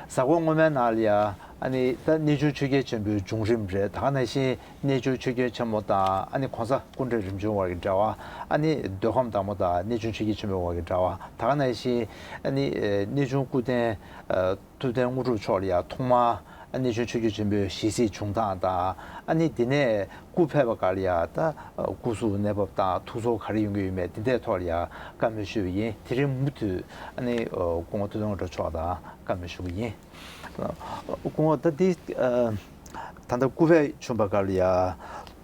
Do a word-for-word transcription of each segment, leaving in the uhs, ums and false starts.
གཟའ་འཁོར་སྔོན་མའི་ནང་ལ་ཡ་ཨ་ནི་ད་གནས་ཆུང་ཆོས་རྒྱལ་ཆེན་པོའི་བྱུང་རིམ་རེད། ད་ག་ནང་བཞིན་གནས་ཆུང་ཆོས་རྒྱལ་ཆེན་པོ་དང་ཨ་ནི་གོང་ས་སྐུ་ཕྲེང་རིམ་བྱོན་བར་གྱི་འབྲེལ་བ། ཨ་ནི་མདོ་ཁམས་དང་པོ་དང་གནས་ཆུང་ཆོས་རྒྱལ་ཆེན་པོའི་བར་གྱི་འབྲེལ་བ། ད་ག་ནང་བཞིན་ཨ་ནི་གནས་ཆུང་སྐུ་རྟེན་ཐུབ་བསྟན་དངོས་གྲུབ་མཆོག་ལ་ཡ་ཐོག་མར་གནས་ཆུང་ཆོས་རྒྱལ་ཆེན་པོའི་ཞལ་གཟིགས་བྱུང་སྟངས་དང་། ཨ་ནི་དེ་ནས་སྐུ་ཕེབས་པ་ག་ལ་ཡ་ད་སྐུ་གཟུགས་གནས་བབ་དང་ཐུགས་ཚོར་ག་རེ་ཡོང་གི་ཡོད་མེད་དེ་འདྲའི་ཐོག་ལ་ཡ་བཀའ་མོལ་ཞུས་པ་ཡིན། དེ་རིང་མུ་མཐུད་ཨ་ནི་སྐུ་ངོ་ཐུབ་བསྟན་དངོས་གྲུབ་མཆོག་དང་བཀའ་མོལ་ཞུ་གི་ཡིན། སྐུ་ངོ་ད་འདི་ད་ལྟ་སྐུ་ཕེབས་བྱུང་བ་ག་ལ་ཡ་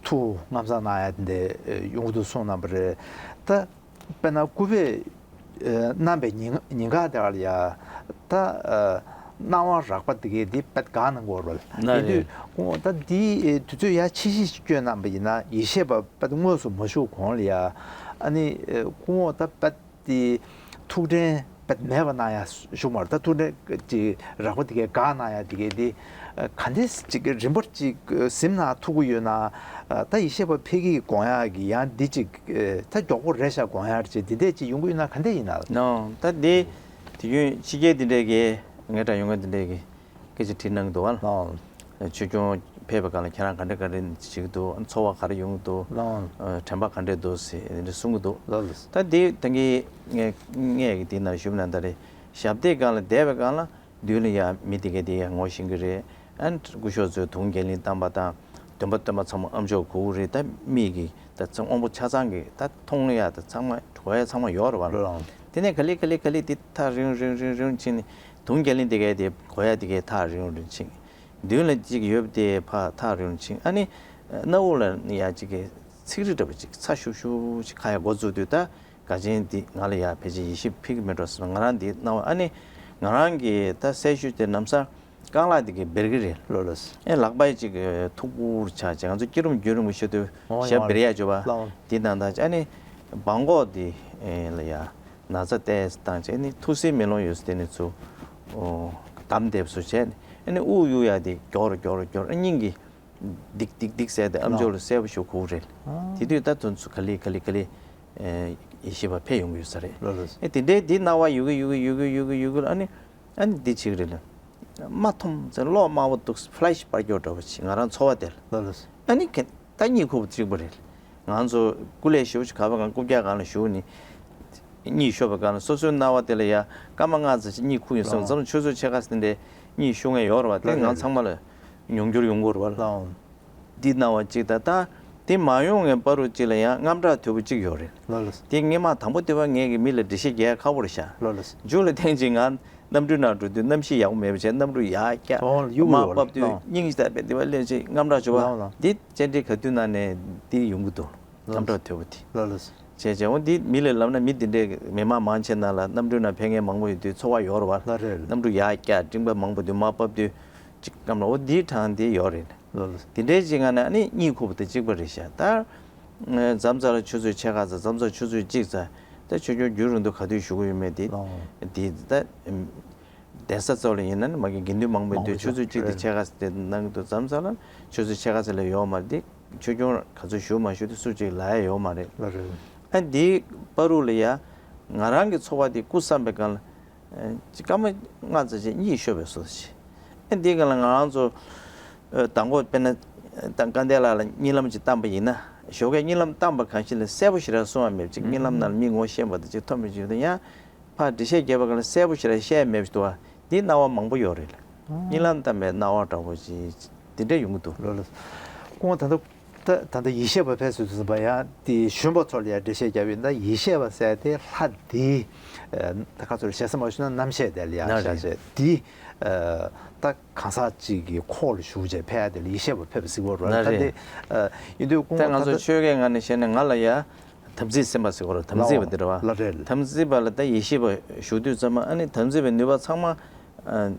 ཐུགས་ལྔ་བསངས་གནང་ཡ་དེ་འདྲ་ཡོང་གི་འདུག་གསུངས་གནང་བ་རེད། ད་དཔེར་ན་སྐུ་ཕེབས་གནང་བའི་ཉིན་ཉིན་ག་དེ་ག་ལ་ཡ་ད་སྣང་བ་རགས་པ་དེ་གའི་འདི་དཔེ་དགའ་གནང་གི་ཡོད་རེད། ན་ཡིན་དུས་རེད། སྐུ་ངོ་ད་འདི་དུས་ཚོད་ཡ་ཕྱི་ཕྱི་བསྐྱོན་གནང་བ་ཡིན་ན་ཡེ་ཤེས་པ་དཔེ་དངོས་སུ་མ་བཞུགས་གོང་ལ་ཡ་ཨ་ནི་སྐུ་ངོ་ད་དཔེ་དེ་ཐུགས་དྲན་དཔེ་མེད་པ་གནང་ཡ་བཞུགས་མ་རེད། ད་ཐུགས་དྲན་ཅིག་རགས་པ་དེ་གའི་དགའ་གནང་ཡ་དེ་གའི་དེ་ག་འདྲས་ཅིག་རིམ་པར་ཅིག་གཟིམ་ན་ཐུག་གི་ཡོད་ན། ད་ཡེ་ཤེས་པ་ཕེབས་ཀྱི་དགོངས་ཡ་གི་ཡང་འདི་ཅིག་ད་མགྱོགས་པོ་རེད་ཤག་དགོངས་ཡ་ཅིག་འདི་འདྲས་ཅིག་ཡོང་གི་ཡོད་ན་ག་འདྲས་ཡིན་ན། ནོ། ད་འདི་དུས་རྒྱུན་ཕྱི་རྒྱལ་འདི་འདྲས་ཀྱི་ངའི་དྲ་ཡོང་མཁན་འདི་འདྲས་ཀྱི་སྐད་ཆ་དྲིས་གནང་གི་འདུག་བ། ལགས། ཆོས་སྐྱོང་ཕེབས་པའི་སྒང་ལ་ཁྱེད་རང་ག་འདྲ་ག་འདྲ་བྱེད་ཀྱི་འདུག་ཚོར་བ་ག་རེ་ཡོང་གི་འདུག་ལགས། དྲན་པ་ག་འདྲས་འདུག་ཟེར་འདི་འདྲ་གསུང་གི་འདུག་ལགས། ད་འདི་ད་གིན་ངས་ངས་ཀྱི་འདི་ནང་ཞུ་ན་ད་རེད། ཞབས་བརྟན་སྒང་ལ་བསྡད་པའི་སྒང་ལ་མདུན་ལ་ཡ་མི་དེ་ག་དེ་ཡ་ངོ་ཤེས་ཀྱི་རེད། ཨ་ནི་སྐུ་ཞབས་ཚོས་དུང་རྒྱ་གླིང་བཏང་པ་དང་། འདོན་པ་འདོན་པ་ཚང་མ་ཨ་མཆོག་གོ་གི་རེད། ད་མིག་གིས་ད་ཚང་དབང་པོ་ཆ་ཚང་གིས་ད་མཐོང་ཡ་ད་ཚང་མ་གོ་ཡ་ཚང་མ་ཡོད་རེད་བ། ལགས། དེ་ནས་ག་ལེ་ག་ལེ་ག་ལེ་དེ་ཐག་རིང་རིང་རིང་རིང་ཕྱིན་ནས་དུང་རྒྱ་གླིང་དེ་གའི་དེ་གོ་ཡ་དེ་གའི་ཐག་རིང་རིང་ཕྱིན། མདུན་ལ་གཅིག་ཡོད་པ་དེ་ཕར་ཐག་རིང་རིང་ཕྱིན། ཨ་ནི་སྣ་བུག་ལ་ཡ་གཅིག་གི་ཚིག་རི་འདྲ་པོ་གཅིག་ཚ་ཤུག་ཤུག་ཅིག་ཁ་ཡ་འགོ་བཙུགས་དུས་ད་དགའ་ཆེན་འདི་ང་ལ་ཡ་ཕལ་ཆེར་ཡེ་ཤེས་ཕེབས་ཀྱི་མེད་འགྲོ་ཟེར་ང་རང་འདི་སྣང་བ། ཨ་ནི་ང་རང་གི་ད་གསལ་ཤོས་དེ་ལམ་སང་རྐང་ལག་དེ་གི་འབེར་གི་རེད། ལགས་ལགས། ཨེ་ལག་པ་ཅིག་ཐུག་པུར་ཆགས་བྱས་ང་ཚོ་སྐྱིད་རུམ་རྒྱུན་རིང་པོ་ཤོད་དུས་ཨོ་ཞབས་ཡོང་བ་འབེར་ཡ་བརྗོད་པ་ལགས། འདི་ནང་ད་ཨ་ནི་སྦང་ཀོག་འདི་ལ་ཡ་ན་ཚ་ཏོག་ཙམ་བཏང་བྱས་ཨ་ནི་ཐུག་སེལ་མེ་ལོང་ཡོད་ས་དེ་ནས་ཚུར་བསྡམས་བསྡད་པ་བཟོ་བྱས་ཨ་ནི་དབུགས་གཡུག་ཡ་དེ་མགྱོགས་རུ་མགྱོགས་རུ་མགྱོགས་རུ་ཨ་སྙིང་གི་ལྡིག་ལྡིག་ལྡིག་ཟེར་ཏེ་ཨ་མཆོག་ལ་གསལ་པོ་ཞིག་གོ་གི་རེད། ཨ། དེ་དུས་ད་དུང་ཚུར་ག་ལེ་ག་ལེ་ག་ལེ་ཡེ་ཤེས་པ་ཕེབས་ཡོང་གི་ཡོད་ས་རེད། ལགས་ལགས། ཨེ་དེ་འདྲའི་འདི་སྣང་བ་ཡོད་གི་ཡོད་གི་ཡོད་གི་ཡོད་གི་ཡོད་གི་ལ་ཨ་ནི་ཨ་ནི་འདི་བྱེད་གི་རེད་ལ། མ་མཐོང་ཚེ་གློག་དམར་པོ་འདུག་ཕ་ལེ་ཤི་པར་སྐྱོར་འདྲ་པོ་ཅིག་ང་རང་ཚོར་བ་དེ་ལ། ལགས་ལགས། ཨ་ནི་གན་ད་གཉིད་ཁུག་པ་གཅིག་པ་རེད། ང་ཚོ་སྐུ་ལས་ཞེ་པོ་ཅིག་ག་པ་གང་རྐུབ་བཀྱག་སྒང་ལ་བཞུགས་ནི། གཉིད་ཤོར་བའི་སྒང་ལ་སོ་སོའི་སྣང་བ་དེ་ལ་ཡ་སྐར་མ་ལྔ་ཙམ་ཞིག་གཉིད་ཁུག་ཡོང་སོང་། ལགས། མཚམས་ཆུ་ཚོད་ཕྱེད་ཀ་ཙམ་དེ་འདྲའི་གཉིད་ཤོར་མཁན་ཡོད་རེད་བ། དེ་ལགས་ང་ལགས། ཚང་མ་ལ་མྱོང་འགྱུར་ཡོང་གི་རེད་བ། ལགས། འདི་སྣང་བ་གཅིག་དང་ད་དེ་མ་ཡོང་ངའི་བར་དུ་གཅིག་ལ་ཡང་དངངས་སྐྲག་དོད་པོ་གཅིག་ཡོད་རེད། ལགས་ལགས། དེ་སྔས་མ་དང་པོ་དེ་བ་ངས་ཀྱི་མི་ལ་འགྲེལ་བཤད་རྒྱག་ཁག་པོ་རེད་ཤག་ལགས་ལགས། མཇུག་ལ་ཐེངས་གཅིག་ང་གནམ་གྲུའི་ནང་འགྲོ་དུས་གནམ་གཤིས་ཡག་པོ་མེད་པ་བྱས་གནམ་གྲུ་ཡར་བཀྱག་ཨོ་གཡུག་དམག་ཡོད་རེད། བབས་དུས་ལགས། སྙིང་རྗེ་ལྟ་བས་དེ་བ་སླེབས་རྗེས་དངངས་སྐྲག་བྱུང་བ། ལགས་ལགས། འདི་བཅར་འདྲི་ག་དུས་ན་ནས་འདི་ཡོང་གི་འདུག་ལགས་དངངས་སྐྲག་དོད་པོ་དེ། ལགས་ལགས། བྱས་བྱས་འོ་འདི་མི་ལ་ལབ་ན་མི་འདི་འདྲའི་མི་མང་མང་ཆེ་ན་ལ་གནམ་གྲུའི་ནང་ཕེབས་མཁན་མང་པོ་ཡོད་དུས་ཚོར་བ་ཡོད་རེད་བ། ལགས་རེད། གནམ་གྲུ་ཡར་བཀྱག་སྤྲིན་པ་མང་པོ་འདུག་དམག་བབས་དུས་ཅིག་སྐམ་ལ་འོ་འདིའི་གྲངས་འདི་ཡོད་རེད། ལགས་ལགས། དེ་འདྲའི་ཅིག་ང་ནི་ཨ་ནི་གཉིད་ཁུག་པ་དང་གཅིག་པ་རེད་ཤག་ད་མཚམས་མཚམས་ལ་ཆུ་ཚོད་ཕྱེད་ཀ་ཙམ་མཚམས་མཚམས་ཆུ་ཚོད་གཅིག་ཙམ་ད་ཆོས་སྐྱོང་རྒྱུན་རིང་དུ་ག་དུས་བཞུགས་ཀྱི་ཡོད་མེད་དེ། ལགས། དེ་ད་གདན་ས་ཚོ་ལ་ཡིན་ན་ནི་མ་གི་དགེ་འདུན་མང་པོ་ཡོད་དུས་ཆུ་ཚོད་གཅིག་དང་ཕྱེད་ཀ་ཙམ་དེ་གནང་གི་འདུག་མཚམས་མཚམས་ལ་ཆུ་ཚོད་ཕྱེད་ཀ་ཙམ་ལས་ཡོད་མ་རེད་དེ། ཆོས་སྐྱོང་ག་ཚོད་བཞུགས་མ་བཞུགས་དེ་སུ་གཅིག་ལབ་ཡ་ཡོད་མ་རེད། ལགས་རེད། ཨ་འདིའི་བར་དུ་ལ་ཡ་ང་རང་གི་ཚོར་བ་དེ་སྐུ་བསམ་པའི་སྒང་ལ། ཅིག་སྐར་མ་ལྔ་ཙམ་ཞིག་གཉིད་ཤོར་བའི་བཟོ་ཞིག་ཨེ་འདི་ག་ལ་ང་རང་ཚོ་ཨ་མདང་དགོང་དཔེར་ན་ད་སྐལ་ལྡན་ལགས་ལ་གཉིད་ལམ་ཅིག་བཏང་པ་ཡིན་ན་ཞོགས་ཀས་གཉིད་ལམ་བཏང་པ་གང་ཞིག་ལ་གསལ་པོ་ཞེ་དྲག་གསུང་བ་མེད་ཅིག་གཉིད་ལམ་ནང་ལ་མི་ངོ་ཤེས་པ་དང་ཅིག་མཐོང་མི་ཅིག་ཡོད་ན་ཡང་ཕར་འགྲེལ་བཤད་རྒྱབ་པ་ག་ལ་གསལ་པོ་ཞེ་དྲག་བཤད་མེད་པ་ཞིག་འདུག་བ། འདི་སྣང་བ་མང་པོ་ཡོད་རེད། གཉིད་ལམ་བཏང་པའི་སྣང་བ་འདྲ་པོ་ཅིག་འདི་འདྲ་ཡོང་གི་འདུག་ལགས་ལགས། སྐུ་ངོ་ད་ལྟ། ད་ད་ལྟ་ཡེ་ཤེས་པ་ཕེབས་ཟེར་དུས་ཙམ་པ་ཡང་དེ་གཞོན་པ་ཚོ་ལ་ཡང་འགྲེལ་བཤད་རྒྱབ་ཡོད་ན་ཡེ་ཤེས་པ་ཟེར་དེ་ལྷ་དེ་ད་ག་ཚོད་ཞེ་ས་མ་ཞུ་ན་རྣམ་ཤེས་དེ་ལ་ཡང་ན་ཤ་རེད། ཆེ་དེ་ད་གང་ཟག་ཅིག་གི་ཁོག་ལ་ཞུགས་བྱས་ཕེབས་ཡ་དེ་ལ་ཡེ་ཤེས་པ་ཕེབས་ཟེར་བ་རེད། ན་ད་རེད། དེ་ཡིན་དུས་ད་ང་ཚོ་ཆོས་སྐད་ངག་ནས་བཤད་ན་ང་ལ་ཡ་དམ་ཚིག་སེམས་དཔའ་ཟེར་བ་རེད། དམ་ཚིག་པ་དེ་རེད་བ། ལ་རེད། དམ་ཚིག་པ་ལ་ད་ཡེ་ཤེས་པ་ཞུགས་དུས་ཙམ་པ་ཨ་ནི་དམ་ཚིག་པའི་ནུས་པ་ཚང་མ་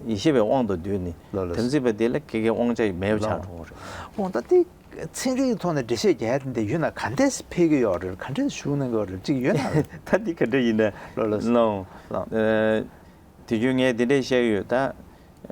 ཡེ་ཤེས་པའི་དབང་དུ་བསྡུས་ནས་ལ་རེད། དམ་ཚིག་པ་དེ་ལ་གེ་གེ་དབང་ཆ་མེད་པ་ཆགས་འགྲོ་བ་རེད། འོ་ད་དེ། ཚན་རིག་གི་ཐོག་ནས་འགྲེལ་བཤད་རྒྱག་ཡ་དེ་འདྲ་ཡོད་ན་ག་འདྲས་ཕེབས་ཀྱི་ཡོད་རེད། ག་འདྲས་བཞུགས་གནང་གི་ཡོད་རེད། ཅིག་ཡོད་ན། ད་འདི་ག་འདྲས་ཡིན་ན། ལགས་ལགས། ལགས། ལགས། ཨ་དུས་རྒྱུན་ངས་འདི་འདྲས་བཤད་ཀྱི་ཡོད་ད།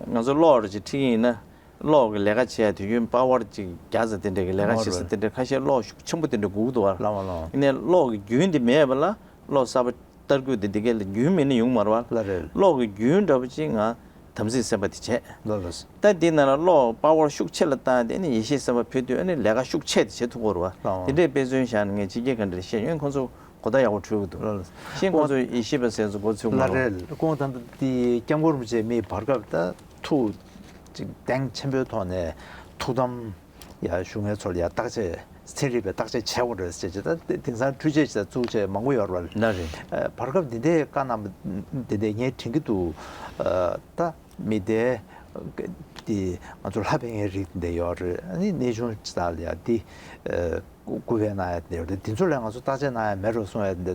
ང་ཚོ་གློག་རེ་ཅིག་ཁྲིད་ཀྱི་ཡིན་ན། གློག་གི་ལས་ཀ་བྱེད་ཡ་དུས་རྒྱུན་པ་ཝར་ཅིག་བརྒྱ་ཙམ་དེ་འདྲས་ཀྱི་ལས་ཀ་བྱེད་ས་དེ་འདྲས་ཁ་ཤས་གློག་ཤུགས་ཆེན་པོ་དེ་འདྲས་དགོས་ཀྱི་འདུག་བ། ལགས་ལགས། ཡིན་ནའི་གློག་གི་རྒྱུན་དེ་མེད་པ་ལ་གློག་གསར་པ་ཏར་སྐུད་དེ་འདི་གས་ལ་རྒྱུན་མེད་ན་ཡོང་མ་རེད་བ། ལགས་རེད། གློག་གི་རྒྱུན་འདྲ་པོ་ཅིག་ང་ དམ་ཚིག་སེམས་དཔའ་དེ་བྱས། ལགས་ལགས། ད་འདི་ནང་ལ་བློ་པ་ཝར་ཤུགས་ཆེ་ལ་བཏང་སྟེ་ནི་ཡེ་ཤེས་སེམས་དཔའ་ཕུལ་དུས་ཨ་ནི་ལས་ཀ་ཤུགས་ཆེ་དེ་བྱེད་ཐུབ་ཀྱི་རེད་བ། ལགས། དེ་འདྲའི་དཔེ་མཚོན་བཞག་ནས་ངས་ཕྱི་རྒྱལ་ག་འདྲ་བཤད་ཡོད་ཁོང་ཚོ་གོ་བརྡ་ཡག་པོ་འཕྲོད་ཀྱི་འདུག་ལགས་ལགས། ཤིང་ཁོང་ཚོ་ཡེ་ཤེས་པ་ཟེར་ཚོ་མགོ་ཚོས་མ་ལགས་རེད། ཁོང་ད་ལྟ་དེ་སྐྱབས་མགོན་རིན་པོ་ཆེ་མི་བར་སྐབས་ད་ཐུགས་ཅིག་གདེང་ཆེན་པོའི་ཐོག་ནས་ཐུགས་དམ་ཡ་བཞུགས་མཁན་ཚོ་ལ་ཡ་བརྟག་དཔྱད་ཚན་རིག་པའི་བརྟག་དཔྱད་བྱས་དགོས་རེད་ཟེར་བྱས་ད་དེང་སང་འཕྲུལ་ཆས་ཅིག་བཙུགས་བྱས་མང་པོ་ཡོད་རེད་བ། ལགས་རེད། བར་སྐབས་འདི་འདྲའི་བཀའ་གནང་བ་འདི་འདྲའི་ངས་དྲན་གྱི་འདུག་ད་མི་སྡེ་དེ་ང་ཚོ་ལྷ་བསྟེན་མཁན་རིགས་འདི་ཡོད་རེད། ཨ་ནི་གནས་ཆུང་ཅིག་ལ་ཡ་དེ་སྐུ་སྐུ་བལ་གནང་ཡ་དེ་ཡོད་རེད། དེ་ཚོ་ལ་ང་ཚོ་བརྟག་དཔྱད་གནང་ཡ་མེད་རོགས་གསུང་ཡ་འདི་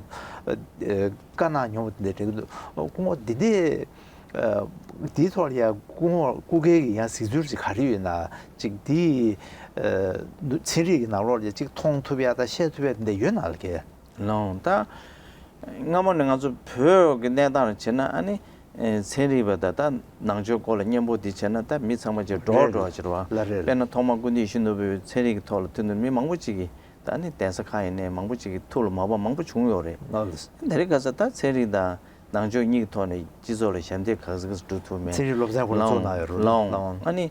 བཀའ་གནང་མྱོང་བ་འདི་དྲན་གྱི་འདུག་སྐུ་ངོ་འདི་འདྲའི་འདིའི་ཐོག་ལ་ཡ་སྐུ་ངོ་སྐུ་སྒེར་གྱི་ཡང་གཟིགས་ཚུལ་ཅིག་ག་རེ་ཡོད་ན་ཅིག་འདི་ཚན་རིག་གི་ནང་ལོགས་ལ་ཅིག་མཐོང་ཐུབ་ཡ་དང་བཤད་ཐུབ་ཡ་འདི་ཡོད་ན་ལ་གས། ལོང་ད། སྔ་མོ་ནས་ང་ཚོ་བོད་ཀྱི་གནས་སྟངས་ལ་བྱས་ན་ཨ་ནི། ཚན་རིག་པ་དང་ད་ནང་ཆོས་སྐོར་ལ་སྙན་པོ་འདི་བྱས་ན་ད་མི་ཚང་མ་ཅིག་འགྲོ་འགྲོ་བ་ཅིག་རེད་བ། ལགས་རེད། དཔེར་ན་ཐོག་མར་སྐུ་མདུན་ཡིད་བཞིན་ནོར་བུའི་ཚན་རིག་གི་ཐོག་ལ་ཐུག་ནས་མི་མང་པོ་ཅིག་གིས་ད་ནི་གདན་ས་ཁག་ཡིན་ནའི་མང་པོ་ཅིག་གིས་ཐུགས་ལ་མ་བབས་མང་པོ་བྱུང་ཡོད་རེད། ལགས་རེད། དེ་རིང་ཁ་སང་ད་ཚན་རིག་དང་ནང་ཆོས་གཉིས་ཀྱི་ཐོག་ནས་སྤྱི་ཚོགས་ལ་ཞབས་འདེགས་ག་ཚོད་ག་ཚོད་སྒྲུབ་ཐུབ་མེད། ཚན་རིག་སློབ་ཚན་ཁོ་ལ་བཙུགས་གནང་ཡོད་རེད། ལོང་། ལོང་། ཨ་ནི།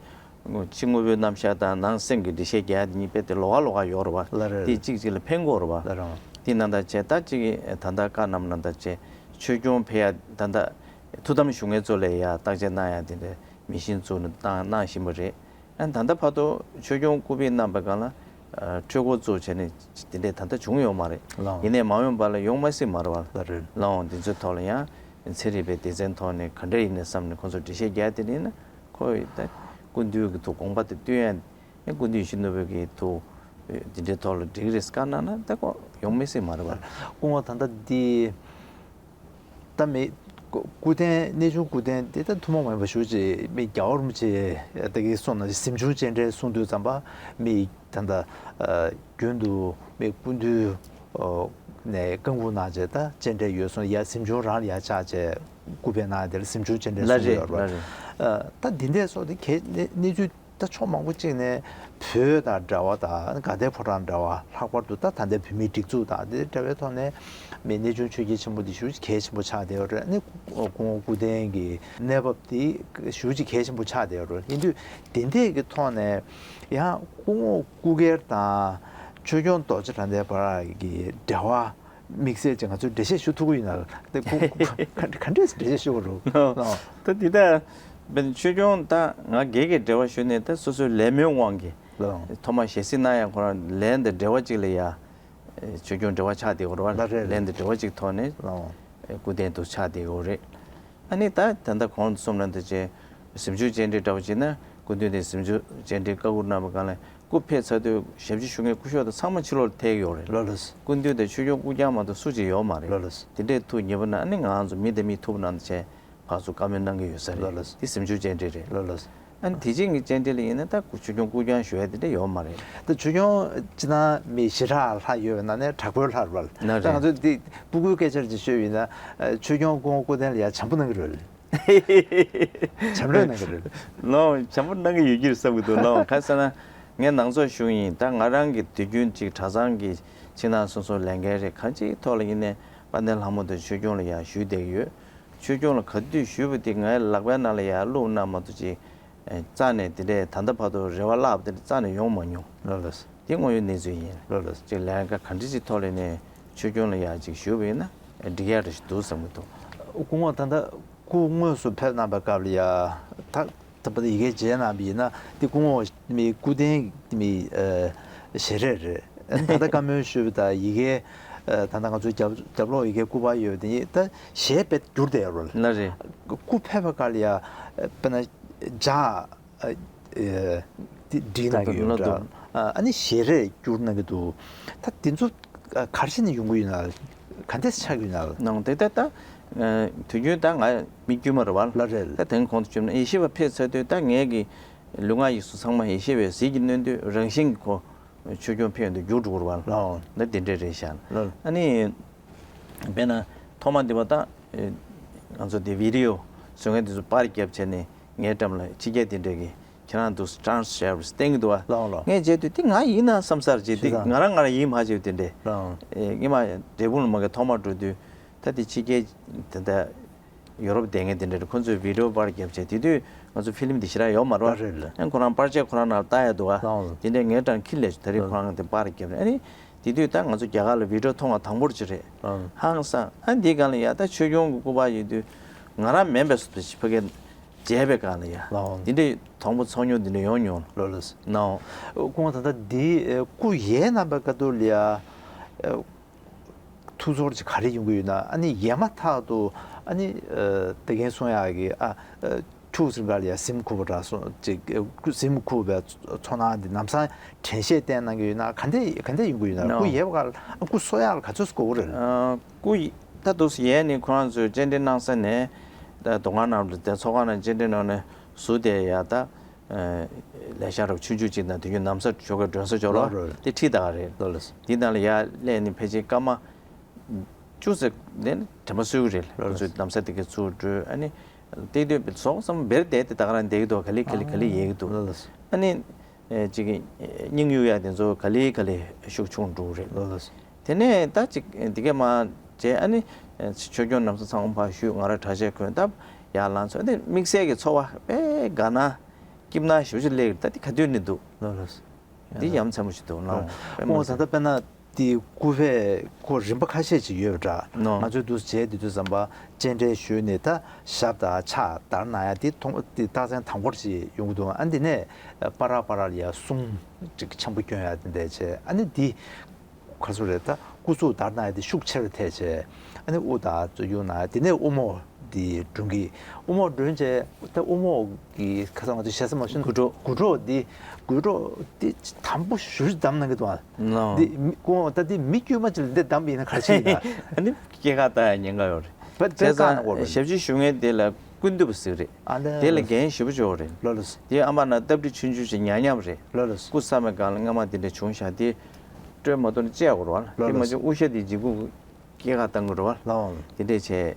ཕྱི་དངོས་པོའི་རྣམ་གཞག་དང་ནང་སེམས་ཀྱི་འགྲེལ་བཤད་རྒྱག་ཡ་དེ་གཉིས་དཔེ་དེ་ལོགས་ཀ་ལོགས་ཀ་ཡོད་རེད་བ། ལགས་རེད། དེ་གཅིག་གཅིག་ལ་ཕན་གྱི་ཡོད་རེད་བ། ལགས་རེད། དེ་ནང་ལྟར་བྱས་ད་གཅིག་གིས་ད་ལྟ་བཀའ་གནང་ནང་ལྟར་བྱས་ཆོས་སྐྱོང་ཕེབས་ཡ་ད་ལྟ་ཐུགས་དམ་བཞུགས་མཁན་ཚོ་ལ་ཡ་བརྟག་དཔྱད་གནང་ཡ་དེ་འདྲའི་མི་ཤིན་བཙུགས་ནས་བཏང་གནང་བཞིན་པ་རེད། ཨ་ནི་ད་ལྟ་བར་དུ་ཆོས་སྐྱོང་སྐུ་ཕེབས་གནང་པའི་སྒང་ལ་འཕྲུལ་འཁོར་བཙུགས་བྱས་ནས་དེ་འདྲའི་ད་ལྟ་བྱུང་ཡོད་མ་རེད། ལགས། ཡིན་ནའི་མ་འོངས་པ་ལ་ཡོང་མ་སྲིད་མ་རེད་བ། ལགས་རེད། ལགས་འོང་འདི་ཚོའི་ཐོག་ལ་ཡང་ཚན་རིག་པའི་སྡེ་ཚན་ཐོག་ནས་ག་འདྲ་ཡིན་ནའི་བསམ་ནས་ཁོང་ཚོ་འགྲེལ་བཤད་རྒྱག་དེ་ཡིན་ན། ཁོ་ཡི་ད་སྐུ་མདུན་གྱི་ཐུགས་དགོངས་པ་དེ་བསྟུན་ཡ། ཡང་སྐུ་མདུན་ཡིད་བཞིན་ནོར་བུ་གི་ཐུགས་འདི་འདྲའི་ཐོག་ལ་འགྲིག་རེད་བཀའ་གནང་ན་ད་ཁོ་ཡོང་མི་སྲིད་མ་རེད་བ། སྐུ་ངོ་ད་ལྟ་འདི་ད་མི་སྐུ་རྟེན་གནས་ཆུང་སྐུ་རྟེན་འདི་ད་ཐུན་མོང་མ་ཡིན་པ་ཞུ་ཅིག་མི་རྒྱལ་བ་རིན་པོ་ཆེ་ད་གིན་གསུངས་ན་གཟིམ་ཆུང་སྤྱན་འདྲེན་གསུང་དུས་ཙམ་པ་མི་ད་ལྟ་རྒྱུན་དུ་མི་སྐུ་མདུན་ནས་བཀའ་འགུག་གནང་བྱས་ད་སྤྱན་འདྲེན་ཡོད་སོང་ཡ་གཟིམ་ཆུང་རང་ལ་ཡ་ཆགས་བྱས་སྐུ་ཕེབས་གནང་དེ་ལ་གཟིམ་ཆུང་སྤྱན་འདྲེན་གསུང་གི་ཡོད་རེད། ད་འདི་འདྲས་སོགས་དེ་གལ་གནས་ཚུལ། ད་ཕྱོགས་མང་པོ་གཅིག་ནས་བོད་དང་འབྲེལ་བ་དང་དགའ་ལྡན་ཕོ་བྲང་འབྲེལ་བ་ལྷག་པར་དུ་ད་ད་ལྟའི་བོད་མིའི་སྒྲིག་འཛུགས་དང་དེ་འབྲེལ་བའི་ཐོག་ནས་མི་གནས་ཆུང་ཆོས་རྒྱལ་ཆེན་པོ་འདི་ཞེ་པོ་གལ་ཆེན་པོ་ཆགས་བསྡད་ཡོད་རེད། ཨ་ནི་སྐུ་ངོ་སྐུ་རྟེན་གྱི་གནས་བབ་འདི་ཞེ་པོ་གལ་ཆེན་པོ་ཆགས་བསྡད་ཡོད་རེད། ཡིན་དུས་དེ་འདྲས་ཀྱི་ཐོག་ནས་ཡང་སྐུ་ངོ་སྐུ་སྒེར་དང་ཆོས་སྐྱོང་རྡོ་རྗེ་གྲགས་ལྡན་བར་གྱི་འབྲེལ་བ། དམིགས་བསལ་ཅིག་ང་ཚོས་འགྲེལ་བཤད་ཞུ་ཐུབ་ཀྱི་ཡོད་ན་ལ་དེ་ཁོ་ཁོ་ག་འདྲས་འགྲེལ་བཤད་ཞུ་དགོས་རུང་། ད་འདི་ལྟ་བས་ཆོས་སྐྱོང་ད་ང་སྒེར་གྱི་འབྲེལ་བ་ཞུ་ནས་ད་སོ་སོའི་ལས་སྨོན་དབང་གིས་ལགས། ཐོག་མར་ཞལ་གཟིགས་གནང་ཡ་ཁོ་རང་ལན་དང་འབྲེལ་བ་ཅིག་ལ་ཡ་ཆོས་སྐྱོང་འབྲེལ་བ་ཆགས་བསྡད་ཡོད་རེད་བ། ལགས་རེད། ལན་དང་འབྲེལ་བ་ཅིག་ཐོག་ནས་ལགས། སྐུ་རྟེན་དུ་ཆགས་བསྡད་ཡོད་རེད། ཨ་ནི་ད་ད་ལྟ་གོང་དུ་གསུངས་ནང་དུ་བྱས་གཟིམ་ཆུང་སྤྱན་འདྲེན་འདྲ་བོ་བྱས་ན་སྐུ་མདུན་དེ་གཟིམ་ཆུང་སྤྱན་འདྲེན་བཀའ་བསྒོ་གནང་བའི་སྒང་ལ་སྐུ་ཕེབས་ཚར་དུས་ཞབས་ཕྱི་ཞུ་མཁན་སྐུ་ཞབས་དང་ཚང་མ་ཕྱི་ལོགས་ལ་ཐད་ཡོད་རེད། ལགས་ལགས། སྐུ་མདུན་དང་ཆོས་སྐྱོང་སྐུ་རྐྱང་མ་གཏོགས་སུ་གཅིག་ཡོད་མ་རེད། ལགས་ལགས། དེ་འདྲས་ཐུགས་ཉེ་པོ་ན་ཨ་ནི་ང་ཚོ་མི་དང་མི་ཐུག་པ་ནང་དུ་བྱས་ཕར་ཚུར་བཀའ་མོལ་གནང་གི་ཡོད་ས་རེད། ལགས་ལགས། དེ་གཟིམ་ཆུང་སྤྱན་འདྲེན་རེད། ལགས་ལགས། ཨ་ནི་དེ་རྗེས་ཀྱི་སྤྱན་འདྲེན་ལ་ཡིན་ན་ད་ཆོས་སྐྱོང་སྐུ་རྐྱང་ཞུ་ཡ་དེ་འདྲ་ཡོད་མ་རེད། ད་ཆོས་སྐྱོང་སྤྱིར་བཏང་མི་ཞེ་དྲག་ལྷ་ཡོད་པའི་ནང་ནས་དྲག་པོའི་ལྷ་རེད་བ། ན་ད་རེད། ང་ཚོ་འདི་སྤུ་གུའི་སྐད་ཆར་ཅིག་ཤོད་ཡིན་ན་ཆོས་སྐྱོང་སྐུ་ངོ་སྐུ་རྟེན་ལ་ཡ་བྱམས་པོ་གནང་གི་རེད། བྱམས་རོགས་གནང་གི་རེད། ལོ་བྱམས་པོ་གནང་གི་ཡོད་ཀྱི་རེད་བསམ་གི་འདུག་ལོ་ག་ཟེར་ན་ངས་ནང་ཚོགས་ཞུགས་ཡིན། ད་ང་རང་གི་དུས་རྒྱུན་ཅིག་གྲྭ་ཚང་གི་ཕྱི་ནང་སོ་སོ་ལས་འགན་རེད། གང་ཅིའི་ཐོག་ལ་ཡིན་ནའི་དཔལ་ལྡན་ལྷ་མོ་དང་ཆོས་སྐྱོང་ལ་ཡ་ཞུས་བསྡད་ཀྱི་ཡོད། ཆོས་སྐྱོང་ལ་ག་དུས་ཞུས་པ་དེ་ངའི་ལག་པའི་ནང་ལ་ཡར་བླུགས་གནང་མ་གཏོགས་ཅིག་རྩ་ནས་དེ་འདྲས་ད་ལྟ་བར་དུ་རེ་བ་བརླག་པ་དེ་འདྲས་རྩ་ནས་ཡོང་མ་མྱོང་། ལགས་ལགས། དེ་དངོས་ཡོད་གནས་ཚུལ་ཡིན། ལགས་ལགས། ཅིག་ལས་ཀ་ག་འདྲ་ཅིག་ཐོག་ལ་ནས་ཆོས་སྐྱོང་ལ་ཡར་ཅིག་ཞུས་པ་ཡིན་ན་འགྲིག་ཡག་འདྲ་ཞིག་འདུག་བསམ་གྱི་འདུག་སྐུ་ངོ་ད་ལྟ་སྐུ་དངོས་སུ་ཕེབས་གནང་པའི་སྐབས་ལ་ཡ་ད་ད་བར་དུ་ཡི་གེ་མཇལ་གནང་བ་ཡིན་ན་དེ་སྐུ་ངོ་མི་སྐུ་རྟེན་མི་ཞལ་རས་རེད། ད་ལྟ་བཀའ་མོལ་ཞུས་པ་དང་ཡི་གེ་ད་ལྟ་ང་ཚོའི་རྒྱབ་རྒྱབ་ལོགས་ཡི་གེ་སྐུ་པར་ཡོད་དེ་ད་ཞལ་དཔེ་བསྒྱུར་བསྡད་ཡོད་རེད། ལགས་རེད། སྐུ་ཕེབས་པའི་སྐབས་ལ་ཡ་དཔེར་ན་ལྗགས་དེ་བྲིས་གནང་གི་ཡོད་འདྲ། ཨ་ནི་ཞལ་རས་བསྒྱུར་གནང་གི་འདུག་ད་དེ་ཚོ་ག་རེ་བྱས་ནས་ཡོང་གི་ཡོད་ན་ག་འདྲས་ཆགས་ཀྱི་ཡོད་ན། ནང་དེ་ལྟ་ད་དུས་རྒྱུན་ད་ང་མི་དཀྱུས་མ་རེད་བ། ལགས་རེད། ད་དེང་གོང་དུ་བརྗོད་ན་ཡེ་ཤེས་པ་ཕེབས་ཚར་དུས་ད་ངའི་གི་ལུས་ངག་ཡིད་གསུམ་ཚང་མ་ཡེ་ཤེས་པའི་ཟིལ་གྱིས་གནོན་དུས་རང་བཞིན་གྱི་ཁོ་ཆོས་སྐྱོང་ཕེབས་ཡོང་དུས་འགྱུར་འགྲོ་གི་རེད་བ། ལགས། ད་དེ་འདྲས་རེད་ཤག་ལགས། ཨ་ནི། དཔེར་ན་ཐོག་མ་འདི་བ་ད་ང་ཚོ་འདི་བི་ཌི་ཡོ་བཟོ་མཁན་འདི་ཚོ་པར་བརྒྱབ་བྱས་ནས་ངའི་འགྲམ་ལ་ཕྱི་རྒྱལ་དེ་འདྲས་ཀྱི་ཁྱེད་རང་འདུག་ཊ་རན་སི་ཀྲིབ་བསྟན་གྱི་འདུག་བ། ལགས་ལགས། ངས་བྱས་དུས་དེ་ང་ཡིན་ན་བསམ་སར་བྱས་དེ་ཤེས་དང་། ང་རང་ང་རང་ཡིན་མ་བྱས་དེ་འདྲས། ལགས། ཨེ་ངས་མ་འབྲས་སྤུངས་ལ་མ་གི་ཐོག་མར་འགྲོ་དུས་ད་དེ་ཕྱི་རྒྱལ་དེ་འདྲ་ ཡོ་རོབ་སྡོད་མཁན་དེ་འདྲ་རེད། ཁོ་ཚོས་བི་ཌི་ཡོ་པར་བརྒྱབ་བྱས། དེ་དུས་ང་ཚོ་ཕི་ལིམ་དེ་ཞེ་དྲག་ཡོད་མ་རེད་པ། རེད་རེད། ཨ་ཁོ་རང་པར་ཆས་ཁོ་རང་ནང་ལ་བཏགས་ཡོད་འདུག་ག་ལའོ། དེ་འདྲས་ངས་ཀྱང་ཁྱེར་སླེབས་བྱས། ད་རེས་ལའོ། ཁོ་རང་དེ་པར་བརྒྱབ་རེད། ཨ་ནི་དེ་དུས་ད་ང་ཚོ་རྒྱ་གར་ལ་བི་ཌི་ཡོ་མཐོང་བ་དང་པོ་ཅིག་རེད། ལའོ། ཧང་སང་། ཨ་འདིའི་སྒང་ལ་ཡ་ད་ཆོས་སྐྱོང་གི་སྐུ་པར་ཡོད་དུས་ང་རང་མིན་པའི་བཟོ་འདྲ་ཞིག་ཕ་གིར་མཇལ་བའི་སྒང་ལ་ཡ། ལའོ། འདི་འདྲའི་དང་པོ་ཚོར་སྣང་འདི་འདྲ་ཡོང་མྱོང་། ལགས་ལགས། ནའོ། སྐུ་ངོ། ད་ལྟ་འདི་སྐུ་ཡལ་གནང་པའི་སྐབས་དུས་ལ་ཡ། ཐུགས་ཚོར་ཅིག་ག་རེ་ཡོང་གི་ཡོད་ན། ཨ་ནི་ཡལ་མ་ཐག་ཏུ་ཨ་ནི་ད་གིན་གསུང་ཡག་གི་ཨ་ཕྲུ་གུ་ཚོའི་སྒང་ལ་ཡ་གཟིམ་ཁུག་པ་འདྲ་སོང་ཅིག་གཟིམ་ཁུག་པའི་ཚོར་སྣང་འདི་ལམ་སང་དྲན་ཤེས་བསྟན་གནང་གི་ཡོད་ན། ག་འདྲས་ག་འདྲས་ཡོང་གི་ཡོད་ན། ནའོ། སྐུ་ཡལ་བའི་སྐབས་ལ་སྐུ་གསོ་ཡག་ལ་ག་ཚོད་དགོས་ཀྱི་རེད། ཨ་སྐུ་ད་དུང་ཡལ་ནས་ཁོ་རང་ཚོས་བཅར་འདྲི་གནང་ས་ནས། ད་མདོ་ཁང་ནང་ལ་བསྡད། ཚོགས་ཁང་ནང་བཅར་འདྲི་གནང་ནས་ཟུར་དེ་ཡ་ད། ལས་ཤག་རོབ་ཆུང་ཆུང་ཅིག་དང་དེ་རྒྱུན་ན་བཟའ་ཆོ་ག་མགྲོན་བཟའ་ཆོ་ག་ལ་དེ་ཁྲིད་ད་ག་རེད། ལགས་ལགས། དེ་ནང་ལ་ཡར་སླེབས་ནས་ཕལ་ཆེར་སྐར་མ་བཅུ་ཙམ་ནས་དྲན་པ་གསོ་གི་རེད། ཁོ་ཚོས་ན་བཟའ་དེ་ག་ཚུར་སྒྲོལ། ཨ་ནི་བལྟས་དུས་ཟོག་ཙམ་བེར་བསྡད་དེ་ད་ག་རང་བསྡད་ཀྱི་འདུག་ག་ལེ་ག་ལེ་ག་ལེ་ཡལ་གྱི་འདུག་ལགས་ལགས། ཨ་ནི་ཅིག་གི་སྙིང་གཡུག་ཡག་དེ་ཚོ་ག་ལེ་ག་ལེ་ཤུགས་ཆུང་འགྲོ་གི་རེད། ལགས་ལགས། དེ་ནས་ད་ཅིག་འདི་གས་མ་བྱས། ཨ་ནི་ཆོས་སྐྱོང་ན་བཟའ་ཚང་མ་ཕར་བཞུགས། ང་རང་གྲྭ་ཆས་གོན་སྟབས་ཡར་ལངས་སོང་། ཨ་ནི་དམིགས་བསལ་གྱི་ཚོར་བ་དཔེ་དགའ་སྣང་སྐྱིད་སྣང་ཞེ་པོ་ཅིག་སླེབས་ཀྱི་རེད། ད་དེ་ག་དུས་ནས་འདུག་ལགས་ལགས། འདི་ཡ་མཚན་མོ་ཞིག་འདུག་ལགས། ལགས། དཔེ་མ་ཁོང་ད་ལྟ་དཔེར་ན་དེ་སྐུ་ཕེབས་ཁོ་རིམ་པ་ཁ་ཤས་ཅིག་ཡོད་པ་འདྲ། ནོ། ང་ཚོས་འདུག་བྱས་དེ་དུས་ཙམ་པ་སྤྱན་འདྲེན་ཞུས་ནས་ད་ཞབས་དང་ཕྱག་བརྡར་གནང་ཡ་དེ་མཐོང་། དེ་རྟགས་མཚན་དང་པོ་ཅིག་ཡོང་གི་འདུག་ཨ་འདི་ནས་པ་ར་པ་ར་ལ་ཡ་གསུང་ཅིག་འཆམ་པོ་སྐྱོན་ཡ་དེ་འདྲ་བྱས། ཨ་ནི་འདི་ག་ཚོད་རེད། ད་སྐུ་གཟུགས་བརྡར་གནང་ཡ་དེ་ཤུགས་ཆེ་རུ་ཐེབས་བྱས། ཨ་ནི་དབུ་དང་ཚུར་གཡུག་གནང་། དེ་ནས་དབུ་རྨོག་འདི་སྒྲུང་གི། དབུ་རྨོག་སྒྲུང་བྱས། ད་དབུ་རྨོག་གི་ཁ་སང་ང་ཚོ་ཞེ་ས་མ་ཤོད། དགུ་གྲོགས། དགུ་གྲོགས་འདི། དགུ་གྲོགས་འདི་དམ་པོ་ཞེ་པོ་ཅིག་བདམས་གནང་གི་འདུག་ཨ། ནོ། འདི་མི་ཁོང་ད་འདི་མི་དཀྱུས་མ་ཅིག་ལ་འདི་བདམས་པ་ཡིན་ན་ག་རེ་བྱེད་ཡིན་ན། ཨ་ནི་སྐྱེས་ཁ་ལྟ་ཡ་ཉེན་ཁ་ཡོད་རེད། བ་བྱས་བཀག་ན་དགོས་རེད། ཞབས་ཕྱི་ཞུ་མཁན་དེ་ལ་ཀུན་བཏུས་པ་ཟེར་གྱི་རེད། ཨ་ལས། དེ་ལ་འགན་ཞེ་པོ་ཅིག་ཡོད་རེད། ལགས་ལགས། དེ་ཨ་མ་ན་སྟབས་བདེ་ཆུང་ཆུང་ཞིག་ཉག་ཉག་རེད། ལགས་ལགས། སྐུ་བསམ་པའི་སྒང་ལ་སྔ་མ་དེ་འདྲ་བྱུང་ཤག་དེ་སྤྲོད་མ་ཐུབ་ན་བཅད་དགོས་རེད་བ། དེ་མ་བྱུང་དབུ་ཞྭ་དེ་འཇིགས་སྐུལ་སྐྱེས་ཁ་བཏང་དགོས་རེད་བ། ལགས། དེ་འདྲས་བྱས་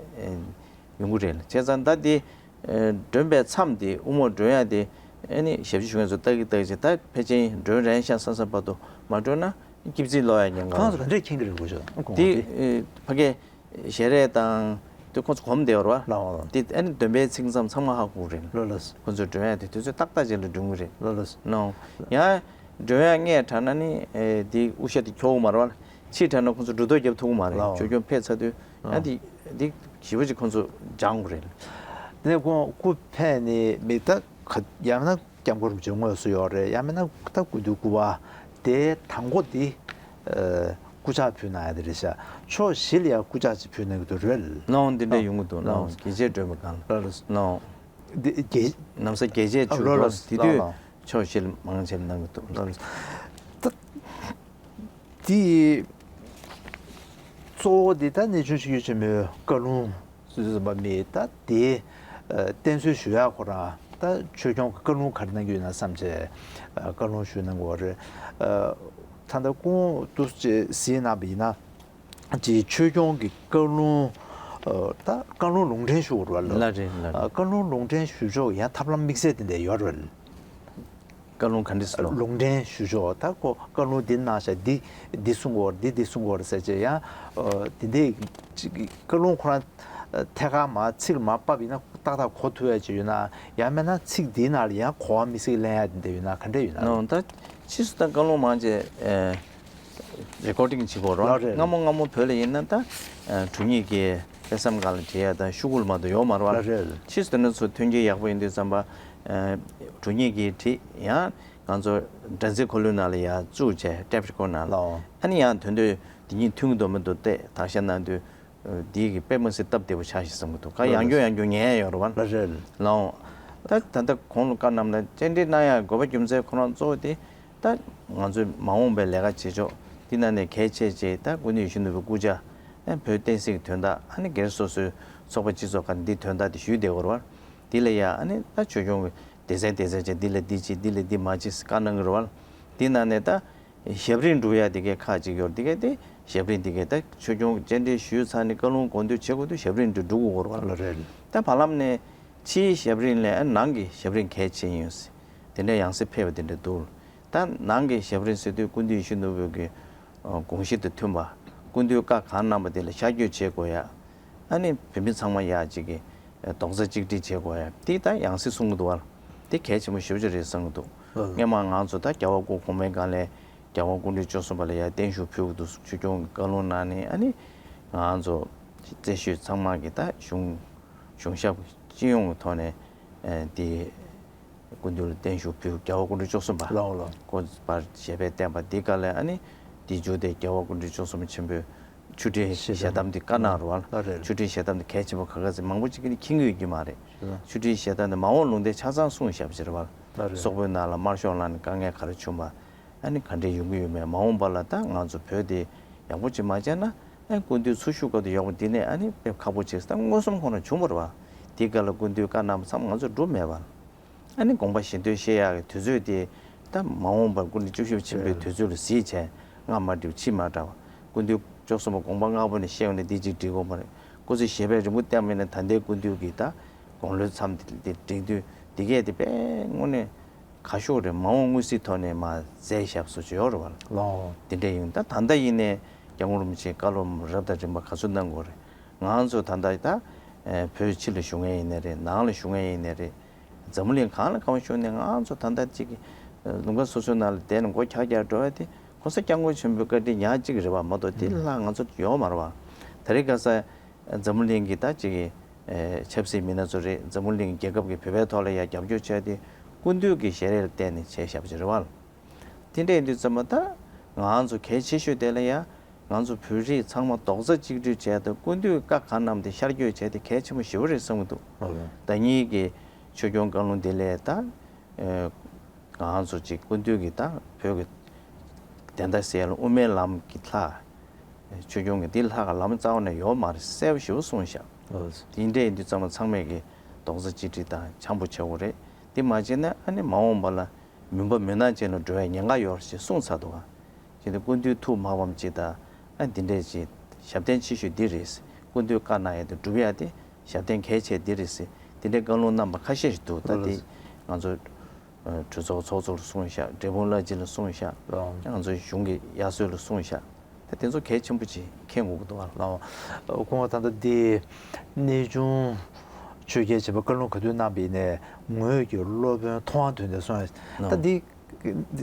ཡོང་གི་རེད། བྱས་ཙང་ད་དེ་སྒྲོན་པའི་མཚམས་དེ། དབུ་རྨོག་སྒྲོན་ཡ་དེ། ཨ་ནི་ཞབས་ཕྱི་ཞུ་མཁན་ཚོ་ལྟ་གི་ལྟ་གི་བྱས། ད་ཕལ་ཆེར་སྒྲོན་རན་ཤག་བསམ་བསམ་བར་དུ་མ་སྒྲོན་ན་སྐྱིད་རྩིས་ལོག་ཡ་ཉེན་ཁ་ཡོད། ཁོང་ཚོ་ག་འདྲས་མཁྱེན་གི་རེད་གོ་ཤོག་དེ་ཕ་གི་ཞལ་རས་དང་དེ་ཁོང་ཚོ་གོམས་བསྡད་ཡོད་རེད་བ། ལགས་འོང་། དེ་ཨ་ནི་འདོན་པའི་ཚིག་མཚམས་ཚང་མ་ཧ་གོ་གི་རེད། ལགས་ལགས། ཁོང་ཚོས་སྒྲོན་ཡ་དེ་དུས་ཚོད་ཏག་ཏག་ཅིག་ལ་སྒྲོན་གི་རེད། ལགས་ལགས། ནོ། ཡང་སྒྲོན་ཡ་སྔས་དྲགས་ན་ནི་ཨེ་དེ་དབུ་ཞྭ་དེ་འཁྱོག་གི་མ་རེད་བ། ཕྱིས་དྲགས་ན་ཁོང་ཚོ་འགྲོ་སྡོད་རྒྱབ་ཐུབ་ཀྱི་མ་རེད། ལགས་འོང་། ཆོས་སྐྱོང་ཕེབས་ཚར་དུས་ཡང་དེ་དེ་ཞེ་པོ་ཅིག་ཁོང་ཚོ་སྦྱང་དགོས་རེད། དེ་ནས་ཁོང་སྐུ་ཕེབས་ནས་མི་ད་ག་ཡང་ན་སྐྱབས་མགོན་རིན་པོ་ཆེ་དངོས་སུ་ཡོད་རེད། ཡང་མིན་ན་ད་སྐུ་མདུན་སྐུ་པར་དེ་དང་པོ་དེ་ཨ་སྐུ་ཕྱག་ཕུལ་གནང་ཡ་དེ་རེད་ཤག་ཕྱོགས་བཞི་ལ་ཡང་སྐུ་ཕྱག་ཅིག་ཕུལ་གནང་གི་འདུག་རེད། ལགས་འོང་། འདི་འདྲ་ཡོང་གི་འདུག་ལགས་འོང་། ལགས་འོང་། རྒྱལ་ཆེན་སྒྲོལ་མའི་སྒང་ལ། ལགས་ལགས། ལགས་འོང་། འདི་རྒྱལ་ན་བཟའ་རྒྱལ་ཆེན་ཨ་བཅུ་ལགས་འདུག་ལགས། དེ་ལགས་དུས་ལགས། ཕྱོགས་བཞི་ལ་མང་ཆེ་གནང་གི་འདུག་ལགས་ལགས། ད་དེ་གཙོ་བོ་དེ་ད་གནས་ཆུང་ཆོས་བརྒྱུད་ཆེན་མོའི་བཀའ་ལུང་སོ་སོ་ཙམ་པ་མེད། ད་དེ་ཨ་བསྟེན་གསོལ་ཞུ་ཡག་ཁོ་རང་ད་ཆོས་སྐྱོང་གི་བཀའ་ལུང་ག་རེ་གནང་གི་ཡོད་ན་བསམ་བྱས་ཨ་བཀའ་ལུང་ཞུ་གནང་དགོས་རེད། ཨ་ད་ལྟ་ཁོང་འདུག་སེ་གཟིགས་གནང་བ་ཡིན་ན། ཅིག་ཆོས་སྐྱོང་གི་བཀའ་ལུང་། ཨ་ད་བཀའ་ལུང་ལུང་འདྲེན་ཞུ་དགོས་རེད་བ། ལགས་རེད། ལགས་རེད། ཨ་བཀའ་ལུང་ལུང་འདྲེན་ཞུ་ཕྱོགས་ཡང་ཐབས་ལམ་དམིགས་བསལ་དེ་འདྲ་ཡོད་རེད་བ། བཀའ་ལུང་ག་འདྲས་ལོ། ལུང་འདྲེན་ཞུ་ཕྱོགས། ད་ཁོ་བཀའ་ལུང་འདི་གནང་ཤག་འདི་འདི་གསུང་དགོས་རེད། འདི་འདི་གསུང་དགོས་རེད་ཟེར་བྱས་ཡང་ཨ་དེ་འདྲས་ཅིག་བཀའ་ལུང་ཁོ་རང་ཐད་ཀར་མར་ཚིག་མར་ཕབ་ཡིན་ན་ཏག་ཏག་གོ་ཐུབ་ཡ་ཅིག་ཡོད་ན། ཡང་མིན་ན་ཚིག་འདིའི་ནང་ལ་ཡང་གོ་བ་དམིགས་བསལ་ལེན་ཡ་དེ་འདྲ་ཡོད་ན་ག་འདྲ་ཡོད་ན། ནོ། ད་ཕྱིས་སུ་ད་བཀའ་ལུང་མང་ཆེ་ཨེ་རེ་ཀོར་ཌིང་བྱེད་དགོས་རེད་བ། ལགས་རེད། སྔ་མོ་སྔ་མོ་བོད་ལ་ཡིན་ན་ད་ཨེ་དྲུང་ཡིག་གི་དཔེ་མཚམས་སྒང་ལ་བྲིས་ཡ་ད་ཤོག་གུ་ལ་མ་གཏོགས་ཡོད་མ་རེད་བ། ལགས་རེད། ཕྱིས་སུ་དེ་འདྲ་ཚོ་ཐོན་སྐྱེད་ཡག་པོ་ཡིན་དུས་ཙམ་པ་ཨེ་དྲུང་ཡིག་གིས་བྲིས། ཡང་ང་ཚོ་སྒྲ་འཛིན་འཁོར་ལོའི་ནང་ལ་ཡར་བཙུགས་བྱས་ཊེབ་རེ་ཀོར་ཌ་ནང་ལ། ལགས་འོང་། ཨ་ནི་ཡང་དོན་དུ་འདི་གཉིས་མཐུན་གྱི་འདུག་མི་འདུག་བལྟས་དག་ཤ་གནང་དུས། འདི་གི་དཔེ་མི་སྲིད་སྟབས་བདེ་པོ་ཆགས་ཤག་བསམ་གྱི་འདུག་ག་ལགས་ཡང་སྐྱོར་ཡང་སྐྱོར་ཉན་ཡ་ཡོད་རེད་བ། ལགས་རེད། ལགས་འོང་། ད་ད་ལྟ་ཁོང་ལ་བཀའ་གནང་ན་བཅར་འདྲི་གནང་ཡ་དགོས་པ་རྒྱུ་མཚན་ཁོ་རང་གཙོ་བོ་དེ། ད་ང་ཚོའི་མ་འོངས་པའི་ལས་ཀ་བྱེད་ཕྱོགས་འདི་ནང་ནས་གལ་ཆེ་ཆེ་ད་སྐུ་མདུན་ཡིད་བཞིན་ནོར་བུའི་སྐུ་ཕྱྭ། ཨ་བོད་བསྟན་སྲིད་ཀྱི་དོན་དག་ཨ་ནི་སྒེར་སོ་སོའི་ཚོགས་པ་སྤྱི་ཚོགས་ཁག་འདི་དོན་དག་དེ་ཞུས་བསྡད་ཡོད་རེད་བ། འདི་ལ་ཡ་ཨ་ནི་ད་ཆོས་སྐྱོང་གི་སྡེ་ཚན་སྡེ་ཚན་བྱས་འདི་ལ་འདི་བྱེད་འདི་ལ་འདི་མ་བྱེད་ཟེར་བཀའ་གནང་གི་རེད་བ། འདི་ནང་ནས་ད། ཞབས་རིམ་སྒྲུབ་ཡ་དེ་གའི་ཁག་ཅིག་ཡོད་རེད། དེ་གའི་དེ་ཞབས་རིམ་དེ་གའི་ད་ཆོས་སྐྱོང་བཅར་འདྲི་ཞུས་ཚར་ནས་བཀའ་ལུང་དགོངས་དོན་བྱེད་དགོས་དུས་ཞབས་རིམ་དེ་སྒྲུབ་དགོས་རེད་བ། ལགས་རེད། ད་བར་ལམ་ནས་ཕྱིའི་ཞབས་རིམ་ལས་ཨ་ནང་གི་ཞབས་རིམ་གལ་ཆེ་ཡིན་ཟེར། དེ་འདྲ་ཡང་སེ་ཕེབས་པ་དེ་འདྲ་འདུག་ད་ནང་གི་ཞབས་རིམ་ཟེར་དུས་སྐུ་མདུན་ཡིད་བཞིན་ནོར་བུ་གི་དགོངས་གཞི་དང་མཐུན་པ། སྐུ་མདུན་བཀའ་གང་གནང་པ་དེ་ལ་ཤར་བསྐྱོད་བྱེད་དགོས་ཡ། ཨ་ནི་བོད་མི་ཚང་མ་ཡ་གཅིག་གི་རྡོག་རྩ་གཅིག་སྒྲིལ་བྱེད་དགོས་ཡ་དེ་ད་ཡང་སྲིད་གསུང་གི་འདུག་བ། དེ་གལ་ཆེན་པོ་ཞེ་པོ་ཅིག་རེད་བསམ་གི་འདུག་ལགས། སྔོན་མ་ང་ཚོ་ད་རྒྱལ་བ་སྐུ་གོང་མའི་སྒང་ལ་རྒྱལ་བ་སྐུ་ཕྲེང་བཅུ་གསུམ་པ་ལ་ཡ་བརྟན་བཞུགས་ཕུལ་གི་འདུག་ཆོས་སྐྱོང་གི་བཀའ་ལུང་གནང་ནས། ཨ་ནི་ང་ཚོ་རྩེ་ཤོད་ཚང་མ་གི་ད་གཞུང་གཞུང་ཞབས་སྤྱི་ཡོངས་ཀྱི་ཐོག་ནས་དེ། སྐུ་མདུན་ལ་བརྟན་བཞུགས་ཕུལ། རྒྱལ་བ་སྐུ་ཕྲེང་བཅུ་གསུམ་པ། ལགས་ལགས། སྐུ་པར་ཞལ་པར་བསྟན་པ་འདི་ག་ལས། ཨ་ནི་འདི་མཇུག་དེ་རྒྱལ་བ་སྐུ་ཕྲེང་བཅུ་གསུམ་ཆེན་པོའི་ཆོས་ཁྲིའི་ཞལ་གདམས་འདི་བཀའ་གནང་རུ་བ། ལགས་རེད། ཆོས་ཁྲིའི་ཞལ་གདམས་འདི་གལ་ཆེན་པོ་ག་ག་ཚེ་མང་པོ་ཅིག་གིས་མཁྱེན་གྱི་ཡོད་ཀྱི་མ་རེད། ལགས། ཆོས་ཁྲིའི་ཞལ་གདམས་འདི་མ་འོངས་ལུང་བསྟན་ཆ་ཚང་གསུངས་བཞག་པ་ཅིག་རེད་བ། ལགས་རེད། སོག་པོའི་ནང་ལ་དམར་ཤོག་ལངས་ནས་དཀའ་ངལ་ག་རེ་བྱུང་བ། ཨ་ནི་ག་འདྲས་ཡོང་གི་ཡོད་མེད། མ་འོངས་པ་ལ་ད་ང་ཚོ་བོད་དེ་ཡག་པོ་ཅིག་མ་བྱས་ན། ཨ་སྐུ་མདུན་འཚོ་བཞུགས་སྐབས་དུ་ཡག་པོ་འདི་ནས་ཨ་ནི་དཔེ་ཁག་པོ་ཅིག་ད་མངོན་སུམ་ཁོ་ན་བྱུང་བ་རེད་བ། དེའི་སྐབས་ལ་སྐུ་མདུན་བཀའ་གནང་བ་ཚང་མ་ང་ཚོས་སྒྲུབ་མེད་པ། ཨ་ནི་དགོངས་པ་བཞེས་འདོད་བཞེས་ཡག་གི་དུས་ཚོད་དེ་ད་མ་འོངས་པར་སྐུ་ཕྲེང་བཅུ་བཞི་པ་ཆེན་པོའི་དུས་ཚོད་ལ་གཟིགས་བྱས། སྔ་མ་འགྲིག་ཕྱི་མ་འདྲ་བ། སྐུ་མདུན་བཅུ་གསུམ་པ་དགོངས་པ་ལྔ་པོ་ནས་བཤད་ཡོང་ནས་འདི་གཅིག་འགྲིག་གོ་མ་རེད། སྐུ་ཚེ་ཞབས་པད་རིང་པོ་བསྟན་པ་ཡིན་ན་ད་ལྟའི་སྐུ་མདུན་གྱི་ད་དགུང་ལོའི་མཚམས་དེ་འགྲིག་དུས་འདི་གས་དེ་དཔེ་དངོས་གནས་ག་ཤོག་རེད། མ་འོངས་མངོན་གསལ་ཐོག་ནས་མ་མཛད་ཞབས་སུ་ཅིག་ཡོད་རེད་བ། ལགས། དེ་འདྲ་ཡིན། ད་ད་ལྟ་ཡིན་ནས་སྐྱབས་མགོན་རིན་པོ་ཆེའི་བཀའ་སློབ་རབ་དང་རིམ་པ་ག་ཚོད་གནང་དགོས་རེད། ང་ཚོ་ད་ལྟ་ད་བོད་ཕྱི་ལ་བཞུགས་མཁན་ཡིན་ནའི་རེད། ནང་ལ་བཞུགས་མཁན་ཡིན་ནའི་རེད། འཛམ་བུ་གླིང་གང་ལ་གང་བ་བཞུགས་ནས་ང་ཚོ་ད་ལྟ་ཅིག་ལུང་པ་སོ་སོའི་ནང་ལ་བསྡད་ནས་མགོ་འཁྱག་འཁྱག་འགྲོ་བ་དེ་༸གོང་ས་༸སྐྱབས་མགོན་ཆེན་པོའི་བཀའ་དྲིན་ཉག་གཅིག་རེད་བ། མ་གཏོགས་དེ་ལྷག་ང་ཚོ་ཡོད་མ་རེད་བ། ད་རེས་ཁ་སང་འཛམ་བུ་གླིང་གི་ད་ཅིག་ཨེ་ཆབ་སྲིད་མི་སྣ་ཚོ་རེད། འཛམ་བུ་གླིང་རྒྱལ་ཁབ་ཀྱི་བོད་པའི་ཐོག་ལ་ཡ་རྒྱབ་སྐྱོར་བྱས་ཏེ་སྐུ་མདུན་གྱི་ཞལ་རས་ལ་བརྟེན་ནས་བྱས་བཞག་པ་ཅིག་རེད་བ། དེ་འདྲ་ཡིན་དུས་ཙམ་པ་ད་ང་ཚོ་གལ་ཆེ་ཤོས་དེ་ལ་ཡ་ང་ཚོ་བོད་རིགས་ཚང་མ་རྡོག་རྩ་གཅིག་སྒྲིལ་བྱས་ཏེ་སྐུ་མདུན་བཀའ་གང་གནང་དེ་ཤར་བསྐྱོད་བྱས་ཏེ་གལ་ཆེན་པོ་ཞེ་པོ་རེད་བསམ་གྱི་འདུག་ཨོ་ལགས། ཟླ་ཉིན་གྱི་ཆོས་སྐྱོང་བཀའ་ལུང་དེ་ལས་ད་ཨེ། ང་ཚོ་གཅིག་སྐུ་མདུན་གྱི་ད་བོད་ཀྱི་བདེན་མཐའ་གསལ་ལ་དབུ་མའི་ལམ་གྱི་ལྷ། ཆོས་སྐྱོང་གི་འདི་ལྷ་ཁང་ལམ་རྩ་བ་ནས་ཡོད་མ་རེད། གསལ་པོ་ཞེ་པོ་གསུངས་ཤག་ཨོ། དེ་འདྲ་ཡིན་དུས་ཙམ་ལ་ཚང་མས་ཀྱི་རྡོག་རྩ་གཅིག་སྒྲིལ་དང་འཆམ་པོ་བྱེད་དགོས་རེད། འདི་མ་བྱས་ན་ཨ་ནི་མ་འོངས་པ་ལ་མུན་པ་མུན་ནག་ཅན་ལ་འགྲོ་བའི་ཉེན་ཁ་ཡོད་རེད་ཅེས་གསུངས་ཚར་འདུག་ག་ཅེས་ཏེ་སྐུ་མདུན་ཐུགས་མ་ཕམ་ཅིག་དང་། ཨ་འདི་འདྲས་ཅིག་ཞབས་བརྟན་ཆེ་ཤོས་འདི་རེད། སྐུ་མདུན་བཀའ་གནང་ཡ་དེ་སྒྲུབ་ཡ་དེ་ཞབས་བརྟན་གལ་ཆེ་འདི་རེད་ཟེར། འདི་འདྲའི་བཀའ་ལུང་གནང་པ་ཁ་ཤས་ཤིག་འདུག་ད་འདི་ང་ཚོ་གྲོས་ཚོགས་ཚོགས་གཙོ་ལ་གསུངས་ཤག་འབྲས་སྤུངས་བླ་སྤྱི་ལ་གསུངས་ཤག་ང་ཚོའི་གཞུང་གི་དབྱར་གསོལ་ལ་གསུངས་ཤག་ད་དེ་ཚོ་གལ་ཆེན་པོ་ཅིག་མཁྱེན་དགོས་ཀྱི་འདུག་ཨ། ལགས། ཁོང་ད་ལྟ་འདི་གནས་ཆུང་ཆོས་རྒྱལ་བྱམས་པ་བཀའ་ལུང་ག་དུས་གནང་པ་ཡིན་ནའི་ངོས་ཀྱི་སློབ་དཔོན་མཐོང་བ་དོན་ལྡན་གསུངས་ཡ། ད་འདི་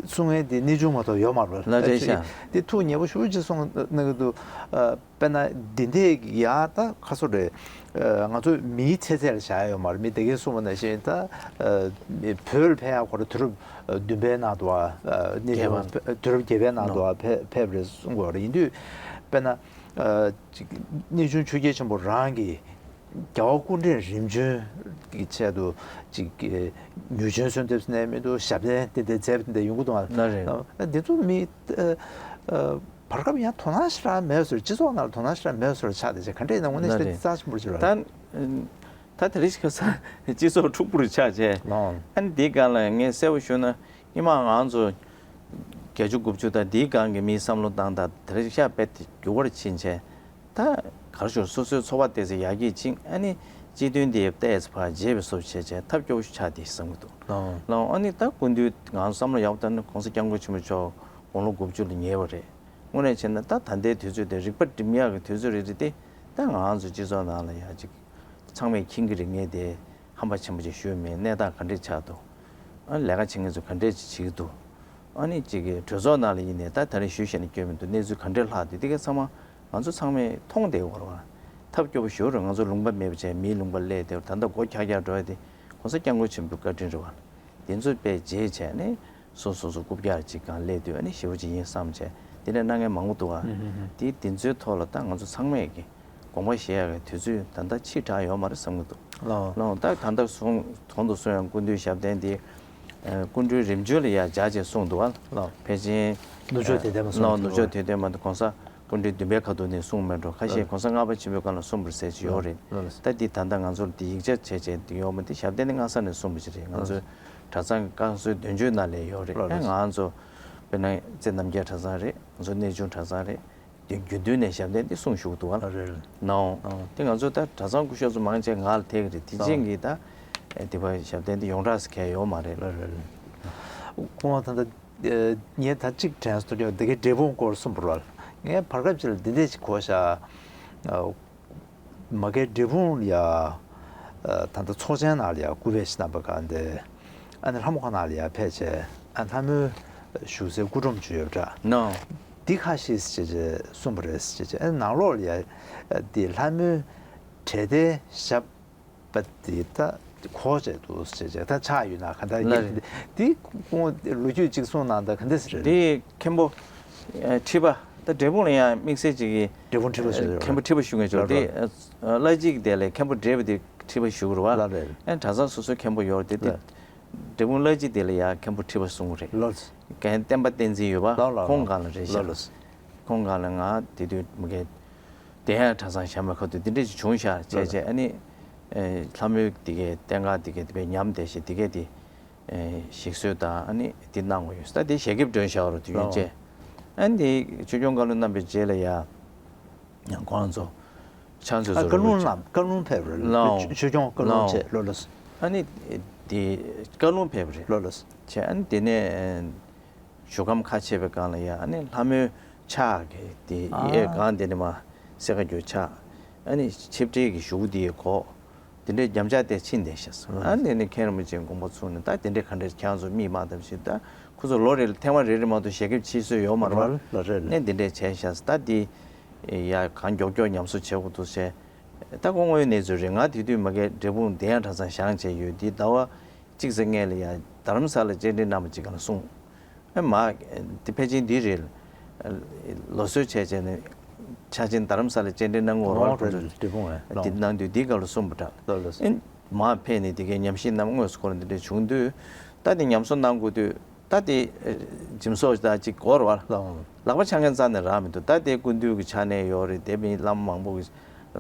གསུང་མཁན་དེ་གནས་ཆུང་མ་གཏོགས་ཡོད་མ་རེད། ལགས་རེད་ཤག་འདི་ཐུགས་ཉེ་པོ་ཞེ་པོ་ཅིག་གསུངས་གནང་གི་འདུག་ཨ། དཔེར་ན་འདི་འདྲས་ཡ་ད་ཁ་སོ་རེད། ཨ། ང་ཚོ་མིའི་ཚེ་ཚད་ལ་བཞག་ཡ་ཡོད་མ་རེད། མི་དེ་གས་གསུངས་པ་ནང་བཞིན་ད། ཨ། མི་བོད་ལ་ཕེབས་ཡ་ཁོ་རང་དུས་རབས་བདུན་པའི་ནང་དུ་བ། ཨ། གནས་ཆུང་བརྒྱད་པ། དུས་རབས་བརྒྱད་པའི་ནང་དུ་བ་ཕེབས་ཕེབས་རེད་གསུང་གི་ཡོད་རེད། ཡིན་དུས་དཔེར་ན། ཨ། ཅིག་གནས་ཆུང་ཆོས་རྒྱལ་ཆེན་པོ་རང་གིས་རྒྱལ་བ་སྐུ་ཕྲེང་རིམ་བྱོན་གྱི་ཆེད་དུ་ཅིག་གི་མྱུར་བྱོན་གསོལ་འདེབས་ནས་མི་འདུག་ཞབས་བརྟན་དེ་འདྲ་མཛད་པ་དེ་འདྲ་ཡོང་གི་འདུག་ཨ། ལགས་རེད། ཨ། འདི་ཚོ་མི། ཨ། ཨ། བར་སྐབས་ཡང་དོ་སྣང་ཞེ་དྲག་མེད་བཟོ་འདྲ། སྤྱི་ཚོགས་ནང་ལ་དོ་སྣང་ཞེ་དྲག་མེད་བཟོ་འདྲ་ཆགས་བསྡད་བྱས། ག་འདྲ་ཡིན་ན་དངོས་གནས་ཞེ་དྲག་ལགས་རེད། རྩ་ཆེན་པོ་ཅིག་རེད། ད་ད་དེ་རིང་ཁ་སང་སྤྱི་ཚོགས་འཁྲུག་པོ་རུ་ཆགས་བྱས། ལགས། ཨ་ནི་འདིའི་སྒང་ལ་ངས་གསལ་པོ་ཞུ་ན། སྔོན་མ་ང་ཚོ་བརྒྱད་ཅུ་དགུ་བཅུ་དང་འདིའི་སྒང་གི་མིའི་བསམ་བློ་སྟངས་དང་དེ་རིང་ཤ་དཔེ་དེ་འགྱུར་བར་ཕྱིན་བྱས། ད་ག་རེ་ཞུ། སོ་སོའི་འཚོ་བ་ཏོག་ཙམ་ཡར་རྒྱས་ཕྱིན། ཨ་ནི་སྤྱི་མཐུན་དེ་ཏོག་ཙམ་ཕར་རྒྱས་པའི་བཟོ་བྱས་བྱས་ཐབས་སྐྱོ་པོ་ཞིག་ཆགས་བསྡད་བསམ་གྱི་འདུག་ལགས། ལགས། ཨ་ནི་ད་སྐུ་མདུན་ང་ཚོ་བསམ་བློ་ཡག་པོ་བཏང་ན་༸གོང་ས་༸སྐྱབས་མགོན་ཆེན་པོ་མཆོག་དགུང་ལོ་དགུ་བཅུ་ལ་ཉེ་བ་རེད། དངོས་གནས་བྱས་ན་ད་ད་ལྟའི་དུས་ཚོད་དེ་རིག་པ་སྒྲིམ་ཡག་གི་དུས་ཚོད་རེད་རེད་དེ། ད་ང་ཚོ་སྤྱི་ཚོགས་ནང་ལ་ཡ་ཅིག་ཚང་མས་མཁྱེན་གྱི་རེད། ངས་དེ་ཧམ་པ་ཆེན་པོ་ཅིག་ཞུས་མེད། གནས་སྟངས་ག་འདྲས་ཆགས་འདུག་ཨ། ལས་ཀ་བྱེད་མཁན་ཚོ་ག་འདྲས་ཅིག་བྱེད་ཀྱི་འདུག་ཨ་ནི་ཅིག་གི་གྲོས་ཚོགས་ནང་ལ་ཡིན་ནའི་ད་ད་རེས་ཞུས་བཞག་ན་སྐྱོན་མི་འདུག་གནས་ཚུལ་ག་འདྲས་ལྷག་འདུག་དེ་ག་ཚང་མ་ང་ཚོ་ཚང་མས་མཐོང་བསྡད་ཡོད་རེད་བ། ཐབས་སྐྱོ་པོ་ཞེ་པོ་རེད། ང་ཚོ་ལུང་པ་མེད་པ་བྱས། མིའི་ལུང་པ་སླེབས་བསྡད་པ། ད་ལྟ་མགོ་འཁྱག་འཁྱག་འགྲོ་ཡ་དེ་༸གོང་ས་༸སྐྱབས་མགོན་ཆེན་པོའི་བཀའ་དྲིན་རེད་བ། དེ་ཚོ་དཔེ་བརྗེད་བྱས་ནས་སོ་སོ་སོ་རྐུབ་བཀྱག་ཅིག་སྒང་སླེབས་དུས། ཨ་ནི་ཞེ་པོ་ཅིག་ཡིན་བསམ་བྱས། དེ་འདྲ་གནང་མཁན་མང་པོ་འདུག་ཨ། ཨུ་ཧུ་ཧུ། དེ་དེ་ཚོའི་ཐོག་ལ་ད་ང་ཚོ་ཚང་མས་ཀྱི་དགོངས་པ་བཞེས་ཡག་གི་དུས་ཚོད་ད་ལྟ་ཕྱིས་དྲགས་ཡོད་མ་རེད་བསམ་གྱི་འདུག་ལགས། ལགས། ད་ད་ལྟ་གསུང་གོང་དུ་གསུངས་ཡང་སྐུ་མདུན་ཞབས་བརྟན་དེ། ཨ། སྐུ་མགྲོན་རིམ་བྱོན་ལ་ཡ་སྦྱར་བྱས་གསུངས་འདུག་ཨ། ལགས། ཕལ་ཆེར་ནུབ་ཕྱོགས་དད་ལྡན་པ་གསུངས་འདུག་ལགས། ནུབ་ཕྱོགས་དད་ལྡན་པ་དེ་༸གོང་ས་སྐུ་ཕྲེང་བདུན་པའི་ཁ་ཐུག་ནས་གསུངས་མེད་འགྲོ། ཁ་ཤས་༸གོང་ས་ལྔ་པ་ཆེན་པོའི་སྐབས་ལ་གསུངས་པ་རེད་ཟེར་གྱི་ཡོད་རེད། ལགས། ད་འདི་ད་ལྟ་ང་ཚོར་འདི་ཡིག་ཆ་བྱས་བྱས་འདི་ཡོད་མ། འདི་ཞབས་བརྟན་ནས་སྔ་ས་ནས་གསུངས་པ་ཞིག་རེད། ང་ཚོའི་གྲྭ་ཚང་གི་བསྐང་གསོའི་དོན་བརྗོད་ནང་ལ་ཡོད་རེད། ལགས། ཨ། ང་ཚོ་དཔེར་ན་རྩེ་རྣམ་རྒྱལ་གྲྭ་ཚང་རེད། ང་ཚོ་གནས་ཆུང་གྲྭ་ཚང་རེད། དེ་རྒྱུན་དུ་ནས་ཞབས་བརྟན་འདི་གསུང་བཞུགས་འདུག་ཨ། ལགས་རེད། ནའོ། ཨ། དེ་ང་ཚོ་ད་གྲྭ་ཚང་སྐུ་ཞབས་ཚོ་མང་ཆེ་ང་ལ་ཐད་ཀྱི་རེད། དེ་རྐྱེན་གྱིས་ད་དེ་བ་ཞབས་བརྟན་འདི་ཡོངས་གྲགས་སུ་གལ་ཡོད་མ་རེད། ལགས་རེད། ཁོང་ད་ལྟ། ཨ། ངས་ད་གཅིག་དྲན་སོང་། དེ་གའི་འབྲས་སྤུངས་སྐོར་གསུངས་པ་རེད། ངས་བར་སྐབས་ཅིག་ལ་འདི་འདྲས་ཅིག་གོ་ཤག་ཨ། མ་གིའི་འབྲས་སྤུངས་ལ་ཡ། ཨ། ད་ལྟ་ཚོགས་ཆེན་ནང་ལ་ཡང་སྐུ་ཕེབས་ཤིག་གནང་པ་གང་དེ། ཨ་ནི་ལྷ་མོ་ཁང་ནང་ལ་ཡང་ཕེབས་བྱས་ཨ་ལྷ་མོའི་བཞུགས་སའི་སྐུ་སྒྲོམ་ཅིག་ཡོད་པ་འདྲ། ནོ། འདི་ཁ་ཤས་ཤིག་བྱས་བྱས་གསུངས་པ་རེད་ཟེར་བྱས་བྱས། ཨ་ནི་ནང་ལོགས་ལ་ཡང་འདི་ལྷ་མོའི་གྲལ་སྟའི་ཞབས་པ་འདི་ད་གོ་བྱས་འདུག་ཟེར་བྱས་བྱས། ད་ཆགས་ཡོད་ན་ག་འདྲ་ཡིན། ལགས་རེད། འདི་ཁོང་ལོ་རྒྱུས་གཅིག་གསུངས་གནང་། ད་ག་འདྲ་ཟེར་རེད། འདི་མཁན་པོ་ཨ་ཁྲི་པ། ད་འབྲས་སྤུངས་ལ་ཡང་དམིགས་བསལ་ཅིག་གིས་འབྲས་སྤུངས་ཁྲི་པ་ཞུ་ཡོད་མཁན་པོ་ཁྲི་པ་ཞུ་མཁན་ཅིག་ཡོད་རེད། ལགས་རེད། ཨ་བླ་སྤྱི་གི་དེ་ལ་མཁན་པོ་བགྲེས་པ་དེ་ཁྲི་པ་ཞུ་དགོས་རེད་བ། ལགས་རེད། ཨ་གྲྭ་ཚང་སོ་སོའི་མཁན་པོ་ཡོད་རེད་དེ། ལགས། འབྲས་སྤུངས་བླ་སྤྱི་དེ་ལ་ཡང་མཁན་པོ་ཁྲི་པ་གསུང་གི་རེད། ལགས། རྒན་བསྟན་པ་བསྟན་འཛིན་ཡོད་པ། ལགས་ལགས། ཁོང་ལགས། སྒང་ལ་རེད་ཤག། ལགས་ལགས། ཁོང་སྒང་ལ། ང་དེ་དུས་མ་གི་དེ་ཡང་གྲྭ་ཚང་ཞྭ་མོའི་ཁ་ཐུག་དེ་འདྲ་ཅིག་བྱུང་ཤག་བྱས་བྱས། ཨ་ནི་ཨེ་ལྷ་མོའི་དེ་གའི་རྟེན་ཁང་དེ་གའི་དེ་བས་ཉམས་བསྡད་ཤག། དེ་གའི་དེ་ཨེ་ཞིག་གསོས་དང་ཨ་ནི་དེ་གནང་དགོས་ཡོད་ཟེར། ད་དེ་ཞལ་འགེབས་སྒྲོན་བཞག་རོགས་དུས་ཡུན་བཅད། ཨ་ནི་དེ་ཆོས་སྐྱོང་བཀའ་བློན་གནང་བའི་རྗེས་ལ་ཡ། ཁོང་ཚོ་ཕྱག་མཛོད་ཨ་ཚོ་བཀའ་ལུང་རེད། ལ་བཀའ་ལུང་ཕེབས་རེད། ལགས། ཆོས་ཆོས་སྐྱོང་བཀའ་ལུང་ལགས། བྱས། ལགས་ལགས། ཨ་ནི་དེ་བཀའ་ལུང་ཕེབས་རེད། ལགས་ལགས། བྱས། ཨ་ནི་དེ་ནས་བཞུགས་ཁམས་ཁ་ཕྱེ་བའི་སྒང་ལ་ཡ། ཨ་ནི་ལྷ་མོའི་ཕྱག་གི་དེ་ཨ་གཡས་སྒང་དེ་ནས་མར་སེར་ཁ་གྱོན་ཕྱག། ཨ་ནི་ཕྱེ་བྲེ་གི་བཞུགས་དེའི་གོ། དེ་འདྲའི་རྒྱབ་ལྗགས་དེ་ཕྱིན་བསྡད་ཤག་ཟེར། ཨ་ནི་དེ་ནས་མཁན་རིན་པོ་ཆེས་དགོངས་པ་ཚོམས་ནས། ད་དེ་འདྲའི་ག་འདྲ་ཁྱེད་རང་ཚོ་མིག་མ་བལྟམས་ཤིག། ད་ཁོ་ཚོ་ལོ་རེ་ལ་ཐེངས་མ་རེ་རེ་མ་གཏོགས་ཞལ་འགེབས་ཕྱིན་སྲོལ་ཡོད་མ་རེད་བ། ལགས་རེད། ནས་དེ་འདྲས་བྱས་ཤག་ཟེར། ད་དེ་ཡ་གང་མགྱོགས་མགྱོགས་ཉམས་གསོ་བྱེད་དགོས་འདུག་ཟེར། ད་ཁོ་དངོས་ཡོད་གནས་ཚུལ་རེད། ང་དེ་དུས་མ་གི་འབྲས་སྤུངས་བདེ་ཡངས་གྲྭ་ཚང་བཞེངས་བྱས་ཡོད། དེ་ཟླ་བ་གཅིག་ཙམ་སྔོན་ལ་ཡ་རྡ་རམ་ས་ལ་བཅར་འདྲི་གནང་བ་ཅིག་སྒང་ལ་གསུངས། ཨེ་མ་དེ་ཕལ་ཆེར་འདི་རེད། ལོ་སྲོལ་བྱས་བྱས་ནས་ཕྱག་ཆེན་རྡ་རམ་ས་ལ་བཅར་འདྲི་གནང་དགོས་རེད་བ། ཨོ་ཁོ་ཚོ་རེད། འབྲས་སྤུངས་རེད། འདི་གནང་དུས་འདི་སྒང་ལ་གསུངས་པ་འདྲ། ལགས་ལགས། ཨེ་མ་ཕེབས་ནས་དེ་གའི་ཉམས་ཞིབ་གནང་། དངོས་སུ་ཁོ་རང་འདི་འདྲ་བྱུང་དུས། ད་དེ་ཉམས་གསོ་གནང་དགོས་དུས། ད་དེ་ཨེ་གཟིམ་ཚོགས་ད་ཅིག་སྒོར་བར་ལགས། ལག་པ་འཆང་མཁན་རྩ་ནས་རག་མི་འདུག། ད་དེ་སྐུ་མདུན་གྱི་ཕྱག་ནས་ཡོད་རེད། དེ་མིན་བླ་མ་མང་པོ་གིས་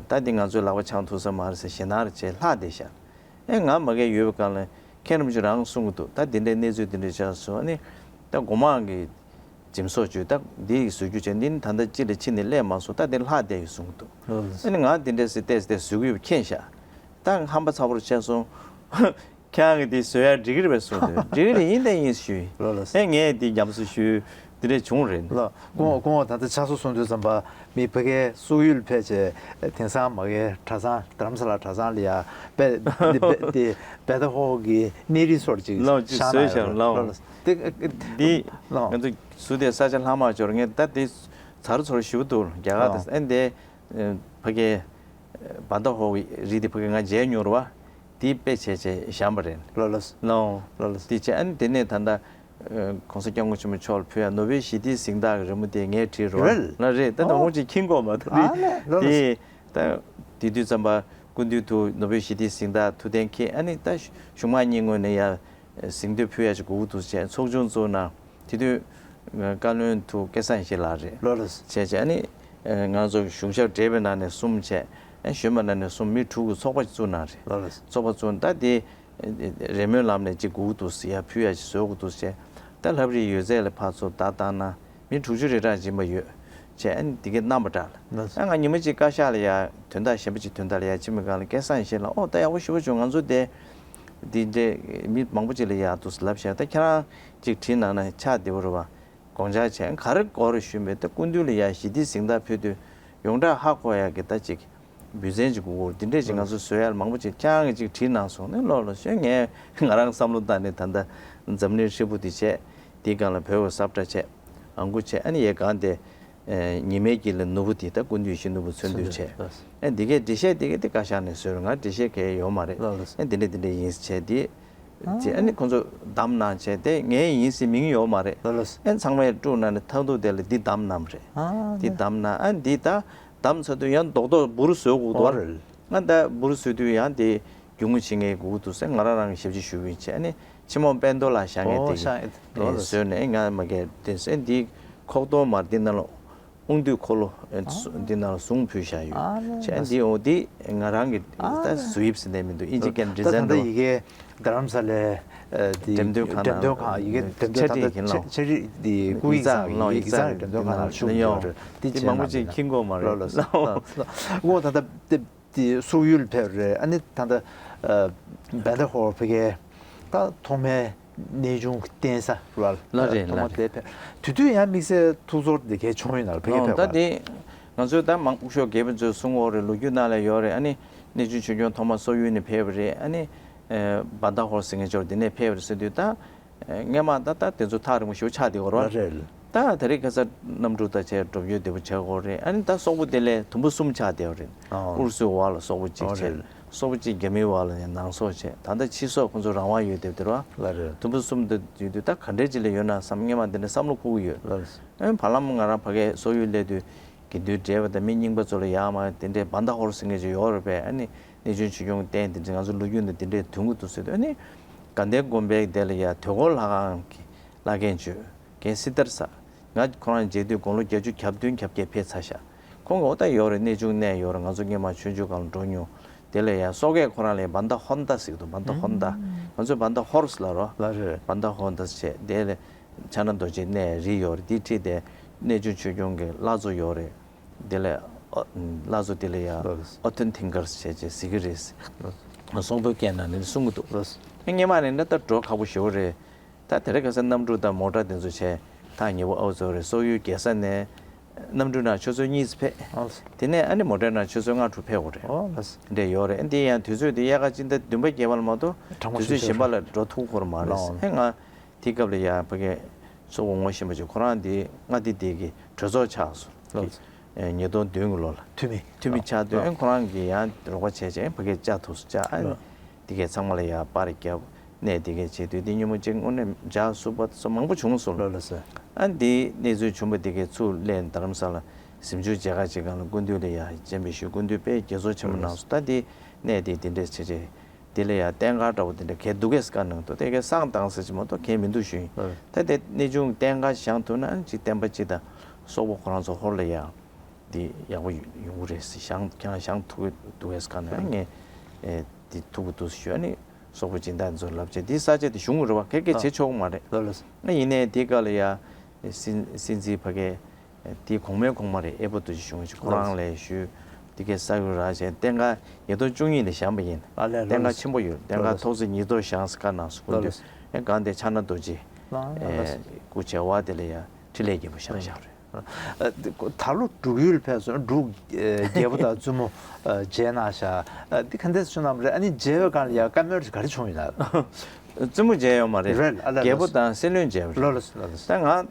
ད་དེ་ང་ཚོས་ལག་པ་འཆང་ཐུབ་ས་མ་རེད་ཟེར་ཞེད་སྣང་རེ་བྱས་ལྷག་བསྡད་ཤག། ཨེ་ང་མ་གིར་ཡོད་པའི་སྒང་ལ་མཁན་རིན་པོ་ཆེ་རང་གསུང་གི་འདུག། ད་དེ་འདྲའི་གནས་ཚུལ་དེ་འདྲ་ཆགས་སོང་། ཨ་ནི་ད་སྒོ་མང་གི་གཟིམ་ཚོགས་བཅུ་ད་འདི་ཡི་བཟོ་རྒྱུ་བྱས། འདི་ནི་ད་ལྟ་ཅི་ལ་ཕྱིན་ནས་སླེབས་མ་སོང་། ད་དེ་ལྷག་བསྡད་ཡོད་གསུང་གི་འདུག། ཨ་ནི་ང་དེ་འདྲ་ཟེར་བལྟས་བལྟས་བཟོ་གི་ཡོད་པ་མཁྱེན་ཤག། ད་ཧམ་པ་ཚ་པོ་རུ་ཆགས་སོང་། ཁྱེད་རང་གིས་དེ་བཟོ་ཡ་འགྲིག་གི་རེད་པས་གསུངས་དུས། འགྲིག་གི་རེད། ཡིན་དང་ཡིན་ཞུས། ལགས་ལགས། ཨེ་ངས་དེ་ཉམས་གསོ་ཞུས། དེ་འདྲས་བྱུང་རེད། ལགས། སྐུ་ངོ་སྐུ་ངོ་ད་ལྟ་ཕྱག་སོ་གསུང་དུས་ཙམ་པ་མི་ཕ་གིའི་སུག་ཡུལ་ཕེབས་བྱས་དེང་སང་མ་གིའི་གྲྭ་ཚང་རྡ་རམ་ས་ལ་གྲྭ་ཚང་ལ་ཡ་དཔེ་དེ་དཔེ་དེ་བེ་ཏ་ཧོ་གི་གནས་རི་སོར་ཅིག་ལགས་ཅིག་བཞག་བཟོས་ཤག་ལགས། ལགས་ལགས། དེ་འདི་ལགས། ང་ཚོ་ཟུར་དེ་ས་ཆ་ལྷག་མ་འབྱོར། ངས་ད་དེ་ཚར་ཚོར་ཞུ་འདུག། རྒྱ་གར་དེ་ལགས། ཨེ་འདི་ཕ་གིའི་བེ་ཏ་ཧོ་གི་རི་དེ་ཕ་གི་ང་མཇལ་མྱོང་རེད་བ། དེའི་དཔེ་བྱས་བྱས་བཞེངས་པ་རེད། ལགས་ལགས། ལགས། ལགས་ལགས། དེ་བྱས་ཨ་ནི་དེ་ནས་ད་ལྟ་ཨ་༸གོང་ས་༸སྐྱབས་མགོན་ཆེན་པོ་མཆོག་ལ་ཕུལ་ཡ་ནོ་བེལ་ཞི་བདེའི་གཟེངས་རྟགས་ཀྱི་རི་མོ་དེ་ངས་བྲིས་རོགས། རེད། ལགས་རེད། ད་ཨོ། དང་པོ་ཅིག་མཁྱེན་གྱི་ཡོད་མ་རེད། ཨ་ལས། ལགས་ལགས། དེ་ད་དེ་དུས་ཙམ་པ་སྐུ་མདུན་དུ་ནོ་བེལ་ཞི་བདེའི་གཟེངས་རྟགས་ཐུགས་གཏན་འཁེལ། ཨ་ནི་ད་གཞུང་མང་གཉིས་ངོས་ནས་ཡ་གཟེངས་བསྟོད་ཕུལ་ཡ་ཅིག་དགོས་ཀྱི་འདུག་ཟེར་ཚོགས་ཆུང་བཙུགས་གནང་། དེ་དུས་བཀའ་བློན་དུ་སྐལ་བཟང་ཡེ་ཤེས་ལགས་རེད། ལགས་ལགས། བྱས་བྱས་ཨ་ནི་ང་ཚོ་གཞུང་ཞབས་བགྲེས་པའི་ནང་ནས་གསུམ་བྱས། གཞོན་པ་ནང་ནས་གསུམ། མི་དྲུག་གི་ཚོགས་པ་བཙུགས་གནང་རེད། ལགས་ལགས། ཚོགས་པ་བཙུགས། ད་དེ་རེས་མོས་ལམ་ནས་ཅིག་དགོས་ཀྱི་འདུག་ཟེར། ཡ་ཕུལ་ཡ་ཅིག་བཟོ་དགོས་འདུག་ཟེར། ད་ལྷ་རིས་ཡོད་ཚད་ལ་ཕར་ཚུར་བརྡ་བཏང་ན་མི་དྲུག་ཅུ་རེ་གྲངས་ཕྱིན་པ་ཡོད། བྱས་ཨ་ནི་དེ་གའི་གནང་བ་འདྲ། ལགས། ཨ་ང་ཉི་མ་གཅིག་བཀའ་ཤག་ལ་ཡ་དོན་དག་གཞན་པ་ཅིག་དོན་དག་ལ་ཡ་ཕྱིན་པའི་སྒང་ལ་སྐལ་བཟང་ཡེ་ཤེས་ལགས་ཨོ་ད་ཡག་པོ་ཞེ་པོ་བྱུང་། ང་ཚོ་དེ་འདི་འདྲའི་མི་མང་པོ་ཅིག་ལ་ཡ་འདུག་ལབ་བཞག། ད་ཁྱེད་རང་ཅིག་བྲིས་གནང་ན་ཆགས་བདེ་པོ་རེད་བ། དགོངས་འཆར་བྱས། ག་རེ་དགོས་རེད་ཞུས་པས། ད་སྐུ་མདུན་ལ་ཡ་ཞི་བདེའི་གཟེངས་རྟགས་ཕུལ་དུས་ཡོངས་གྲགས་ཧ་གོ་ཡ་གི་ད་ཅིག་འབུལ་ཚན་ཅིག་དགོས་ཀྱི་ཡོད་རེད། འདི་འདྲས་ཅིག་ང་ཚོ་བཟོ་ཡ་ལ་མང་པོ་ཅིག་ཁྱེད་རང་གིས་ཅིག་བྲིས་གནང་སོང་ནས། ལགས་ལགས་ཞུས། ངས་ང་རང་བསམ་བློ་བཏང་ནས་ད་ལྟ་འཛམ་གླིང་ཧྲིལ་པོ་འདི་བྱས། འདིའི་སྒང་ལ་བོད་ཀྱི་ས་བཀྲ་བྱས། ཨང་ཀུ་བྱས། ཨ་ནི་ཡའི་སྒང་དེ་ཨེ་ཉི་མའི་དཀྱིལ་ལ་ནོར་བུ་དེ་ད་སྐུ་མདུན་ཡིད་བཞིན་ནོར་བུ་མཚོན་དོན་བྱས། ཨེ་འདི་གའི་འགྲེལ་བཤད་འདི་གའི་དེ་བཀའ་ཤག་ནས་བཟོས་རེད། ང་འགྲེལ་བཤད་གང་ཡང་ཡོད་མ་རེད། ལགས་ལགས། ཨེ་འདི་འདྲ་འདི་འདྲ་ཡིན་ཟེར་བྱས་དེ། ཨ་དེ་ཨ་ནི་ཁོང་ཚོ་བདམས་གནང་བྱས་དེ་ངའི་ཡིན་ཟེར་མིང་ཡོད་མ་རེད། ལགས་ལགས། ཨེ་ཚང་མས་དཀྲུགས་གནང་ནས་མཐར་ཐུག་དེ་ལ་འདི་བདམས་གནང་བ་རེད། ཨ་འདི་བདམས་གནང་། ཨ་འདི་ད་བདམས་ཚར་དུས་ཡང་རྡོག་རྡོག་འབུར་བཟོ་དགོས་འདུག་ཨ། ཨོ་རེད། ང་ད་འབུར་བཟོས་དུས་ཡང་དེ་རྒྱུ་ངོ་བྱེད་མཁན་དགོས་ཀྱི་འདུག་ཟེར། ང་རང་རང་གི་ཞབས་ཕྱི་ཞུ་གི་ཡིན་བྱས། ཨ་ནི་ཆེན་མོ་དཔལ་རྡོར་ལགས་བཞག་མཁན་དེ་ཨོ་གིས་བཞག་ཡོད། ཨེ་ལགས་ལགས། བཟོས་ནས་ཨེ་ང་མ་གིར་བསྟན་ཟེར། ཨེ་འདི་ཁོག་སྟོང་མར་འདི་ནང་ལ་དབང་འདུས་འཁོར་ལོ་ཨེ་ཨོ་འདི་ནང་ལ་གཟུངས་ཕུལ་བཞག་ཡོད། ཨ་ལས། བྱས། ཨེ་འདི་འོ་འདི་ང་རང་གི་ཨ་ད་ལས་བཟོ་དབྱིབས་ཟེར་ནས་མི་འདུག། ཨིན་ཇི་སྐད་འབྲི་ད་ཚན་ད་ལྟ་འདུག། ཡི་གེ་རྡ་རམ་ས་ལའི་ཨ་དེ་འགྲེམས་སྟོན་ཁང་ནང་། འགྲེམས་སྟོན་ཁང་། ཡི་གེ་འགྲེམས་སྟོན་ཁང་། ད་ལྟ་འཆད་ཁྲིད་ཡིན་ལགས། འཆད་ཁྲིད་དེ་སྐུ་ཡིག་ཚང་། ཡིག་ཚང་། ཡིག་ཚང་གི་འགྲེམས་སྟོན་ཁང་ནང་བཞུགས་ཡོད་རེད། དེ་དེ་མང་པོ་ཅིག་མཁྱེན་གྱི་ཡོད་མ་རེད། ལགས་ལགས། ལགས་ལགས། འོ་ད་ལྟ་དེ་དེ་སུག་ཡུལ་ཕེབས་རེད། ཨ་ནི་ད་ལྟ་ཨ་བེ་ཏ་ཧོར་ཕ་གིའི་ད་ཐོག་མའི་གནས་ཆུང་བསྟེན་ས་རེད་བ། ལགས་རེད། ཐོག་མ་ལགས་རེད། དེ་ཕེབས་དུས་དུས་ཡང་དམིགས་བསལ་ཐུགས་ཚོར་དེ་གའི་བྱུང་ཡོད་ན་ལ་ཕ་གིར། ཨོ་ཕེབས་ད་པ། དེ་ང་ཚོས་ད་མང་པོ་ཤོག་རྒས་པོ་ཚོས་གསུང་གི་ཡོད་རེད། ལོ་རྒྱུས་ནང་ལ་ཡོད་རེད། ཨ་ནི་ གནས་ཆུང་ཆོས་སྐྱོང་ཐོག་མ་སོག་ཡུལ་ནས་ཕེབས་པ་རེད། ཨ་ནི་བན་ད་ཧོར་ཟེར་མཁན་ཅིག་དེ་ནས་ཕེབས་པ་རེད་ཟེར་དུས་ད། སྔས་མ་ད་ལྟ་དེ་ཚོ་ཐག་རིང་པོ་ཞེ་པོ་ཆགས་བསྡད་ཡོད་རེད་བ། རེད། ད་དེ་རིང་ཁ་སང་གནམ་གྲུ་དང་བཅས་འགྲོ་རྒྱུ་བདེ་པོ་བྱེད་ཀྱི་ཡོད་རེད། ཨ་ནི་ད་སོག་པོ་དེ་ལས་དུམ་བུ་གསུམ་ཆགས་བསྡད་ཡོད་རེད། ཨོ། ཨུ་རུ་སུའི་འོག་ལ་སོག་པོ་གཅིག་ཨོ་བྱས། རེད། སོག་པོ་གཅིག་རྒྱ་མིའི་འོག་ལ་ཡང་ནང་སོག་བྱས། ད་ལྟ་ཕྱི་སོག་ཁོང་ཚོ་རང་དབང་ཡོད་བསྡད་པ་དེ་རེད་བ། ལ་རེད། དུམ་བུ་གསུམ་དུ་ཡོད་དུས་ད་ག་འདྲས་ཅིག་ལ་ཡོད་ན་བསམ། སྔས་མ་དེ་འདྲ་བསམ་བློ་འཁོར་གྱི་ཡོད། ལ་རེད། ཨ་ནི་བར་ལམ་ང་རང་ཕ་གིར་སོག་ཡུལ་སླེབས་དུས་དགེ་འདུན་བགྲེས་པ་དང་མི་རྙིང་པ་ཚོ་ལ་ཡར་མར་དེ་འདྲས་བན་ད་ཧོར་ཟེར་མཁན་ཅིག་ཡོད་རེད་པས། ཨ་ནི་གནས་ཆུང་ཆོས་སྐྱོང་རྟེན་དེ་འདྲས་ང་ཚོ་ལོ་རྒྱུས་ནང་དེ་འདྲས་ཐོན་གྱི་འདུག་ཟེར་དུས། ཨ་ནི་དགའ་ལྡན་དགོན་པའི་དེ་ལ་ཡ་དོལ་ཁོག་ལྷ་ཁང་གི་བླ་རྒན་བྱོན། རྒན་སི་ཏར་ས། ང་ཁོ་རང་མཇལ་དུས་དགུང་ལོ་བརྒྱད་ཅུ་གྱ་བདུན་གྱ་བརྒྱད་ཕེབས་ཚར་ཤག་ཁོང་གིས་འོ་ད་ཡོད་རེད། གནས་ཆུང་གནས་ཡོད་རེད། ང་ཚོ་སྔས་མ་ཆོས་རྒྱུད་སྒང་ལ་འགྲོ་མྱོང་། དེ་ལ་ཡང་སོག་སྐད་ཁོ་རང་ལ་བན་ད་ཧོན་ད་ཟེར་གྱི་འདུག་བན་ད་ཧོན་ད། ང་ཚོས་བན་ད་ཧོར་ཟེར་ལབ་རོ། ལ་རེད། བན་ད་ཧོན་ད་བྱས། དེ་ལ་ཕྱག་ན་རྡོ་རྗེ་གནས་རི་ཡོད་རེད། དེ་འཁྲིས་དེ་གནས་ཆུང་ཆོས་སྐྱོང་གི་ལྷ་བཟོ་ཡོད་རེད། དེ་ལ་ཨོ་ལྷ་བཟོ་དེ་ལ་ཡང་ལགས། ཨོ་ཐོན་ཐིང་ཀར་བྱས་བྱས་ཟེར་གྱི་རེད། ལགས། སོག་པོའི་སྐད་ནང་ནས་གསུང་གི་འདུག་ལགས། སྔས་མ་ནས་ད་ལྟ་འགྲོ་ཁག་པོ་ཞེ་པོ་རེད། ད་དེ་རིང་ཁ་སང་གནམ་གྲུ་དང་མོ་ཊ་དེ་ཚོ་བྱས་ཐག་ཉེ་པོ་ཨའུ་ཚོ་རེད། སོག་ཡུལ་རྒྱལ་ས་ནས་གནམ་གྲུ་ནང་ཆུ་ཚོད་གཉིས་ཙམ་ཕེབས། ཨོ། དེ་ནས་ཨ་ནི་མོ་ཊ་ནང་ཆུ་ཚོད་ལྔ་དྲུག་ཕེབས་དགོས་རེད། ཨོ་ལགས། འདྲ་ཡོད་རེད། འདི་ཡང་དུས་ཚོད་དེ་དབྱར་ཁ་སྤྱི་ཟླ་བདུན་པ་བརྒྱད་པ་ལ་མ་གཏོགས་གྲང་མོ་དུས་ཚོད་ཞིག་གཞན་པ་ལ་འགྲོ་ཐུབ་ཀྱི་ཡོད་མ་རེད། ལགས། ཨེ་ང་དེའི་སྐབས་ལ་ཡང་ཕ་གིའི་སོག་པོ་ངོ་ཤེས་པ་ཅིག་ཁོ་རང་དེ་མངའ་སྡེ་དེ་གི་གྲོས་ཚོགས་ཆགས་སོང་། ལགས། ཨེ་ཉིས་སྟོང་བདུན་གྱི་ལོ་ལ་འཐུས་མི། འཐུས་མི་ཆགས་དུས། ཨེ་ཁོ་རང་གིས་ཡང་རོགས་པ་བྱས་བྱས་ཕ་གིར་བཅར་ཐུབ་སོང་། བཅར། ཨ་ནི་ལགས། དེ་གའི་ཚང་མ་ལ་ཡང་པར་བརྒྱབ། གནས་དེ་གའི་བྱེད་དུས་དེ་ཉིན་མོ་གཅིག་དངོས་གནས་མཇལ་ཚུགས་པ་སོགས་མང་པོ་བྱུང་སོང་། ལགས་ལགས་སོ། ཨ་ནི་དེའི་གནས་ཚུལ་བྱུང་བ་དེ་གའི་ཚུར་སླེབས་རྡ་རམ་ས་ལ་གཟིམ་ཆུང་མཇལ་ཁ་བྱེད་སྒང་ལ་སྐུ་མདུན་ལ་ཡང་སྤྱན་འབུལ་ཞུས། སྐུ་མདུན་དཔེ་དགྱེས་ཚོར་ཆེན་པོ་གནང་སོང་། ད་དེ་གནས་དེ་དེ་འདྲས་བྱས་བྱས། དེ་ལ་ཡང་རྟེན་མཁར་འདྲ་པོ་དེ་འདྲ་གས་འདུག་གས་བཀའ་གནང་འདུག་དེ་གའི་བསང་བཏང་ས་ཅིག་མ་གཏོགས་གས་མི་འདུག་ཞུས་ཡིན། ཨ། ད་དེ་གནས་ཆུང་རྟེན་མཁར་བཞེངས་ཐུབ་ན་ཨ་ནི་ཅིག་བསྟན་པ་སྤྱི་དང་སོག་པོ་ཁོ་རང་ཚོ་ཧོར་ལ་ཡང་དེ་ཡག་པོ་ཡོང་གི་རེད་ཟེར། བཞེངས་ཁྱེད་རང་བཞེངས་ཐུབ་ཀྱི་འདུག་གས་བཀའ་གནང་། ཨ། ངས་ཨེ་དེ་ཐུབ་ཀྱི་འདུག་ཞུས། ཨ་ནི་སོག་པོ་སྦྱིན་བདག་ཚོ་ལབ་བྱས་དེ་ས་ཆ་དེ་གཞུང་གི་རེད་བ། གས་གས་བྱེད་ཆོག་གི་མ་རེད། ལགས་ལགས། ཨ་ཡིན་ནའི་དེའི་སྐབས་ལ་ཡང་སྲིད་སྲིད་འཛིན་ཕ་གིའི་དེ་གོང་མའི་གོང་མ་རེད། ཨེ་པོ་རྡོ་རྗེ་གཞུང་ཁོ་རང་ལ་ཞུས། དེ་གའི་ས་ཡུལ་རག་བྱས་རྟེན་མཁར་ཉིས་སྟོང་བཅུ་གཉིས་ལ་བཞེངས་པ་ཡིན། ཨ་ལས། རྟེན་མཁར་ལགས། ཆེན་པོ་ཡོད། རྟེན་མཁར། ལགས། ཐོག་བརྩེགས་ཉིས་ཐོག་བཞེངས་ཟེར་བཀའ་གནང་སོང་། སྐུ་མདུན། ལགས། ཨེ་སྒང་དེ་ཕྱག་ན་རྡོ་རྗེ། ལགས། ཨེ་ལགས། སྐུ་བྱེ་བ་དེ་ལ་ཡང་འཕྲིན་ལས་རྒྱས་པོ་བཞེངས་བཞག་རེད། ཨ་ད་ལོ་འབྲུག་ཡུལ་ཕེབས་སོང་། འབྲུག་ཨེ་རྒྱལ་པོ་དང་བཙུན་མོ་ཨ་མཇལ་གནང་ཤག་ཨ་འདི་ག་འདྲས་བྱུང་གནང་བ་རེད། ཨ་ནི་མཇལ་བའི་སྒང་ལ་ཡང་བཀའ་མོལ་ག་རེ་བྱུང་ཡོད་ན། བཙུན་མོ་མཇལ་ཡོད་མ་རེད། རེད། ཨ་ལས། རྒྱལ་པོ་དང་སྲིད་བློན་མཇལ་བ་རེད། ལགས་ལགས་ལགས་ལགས། ད་ང་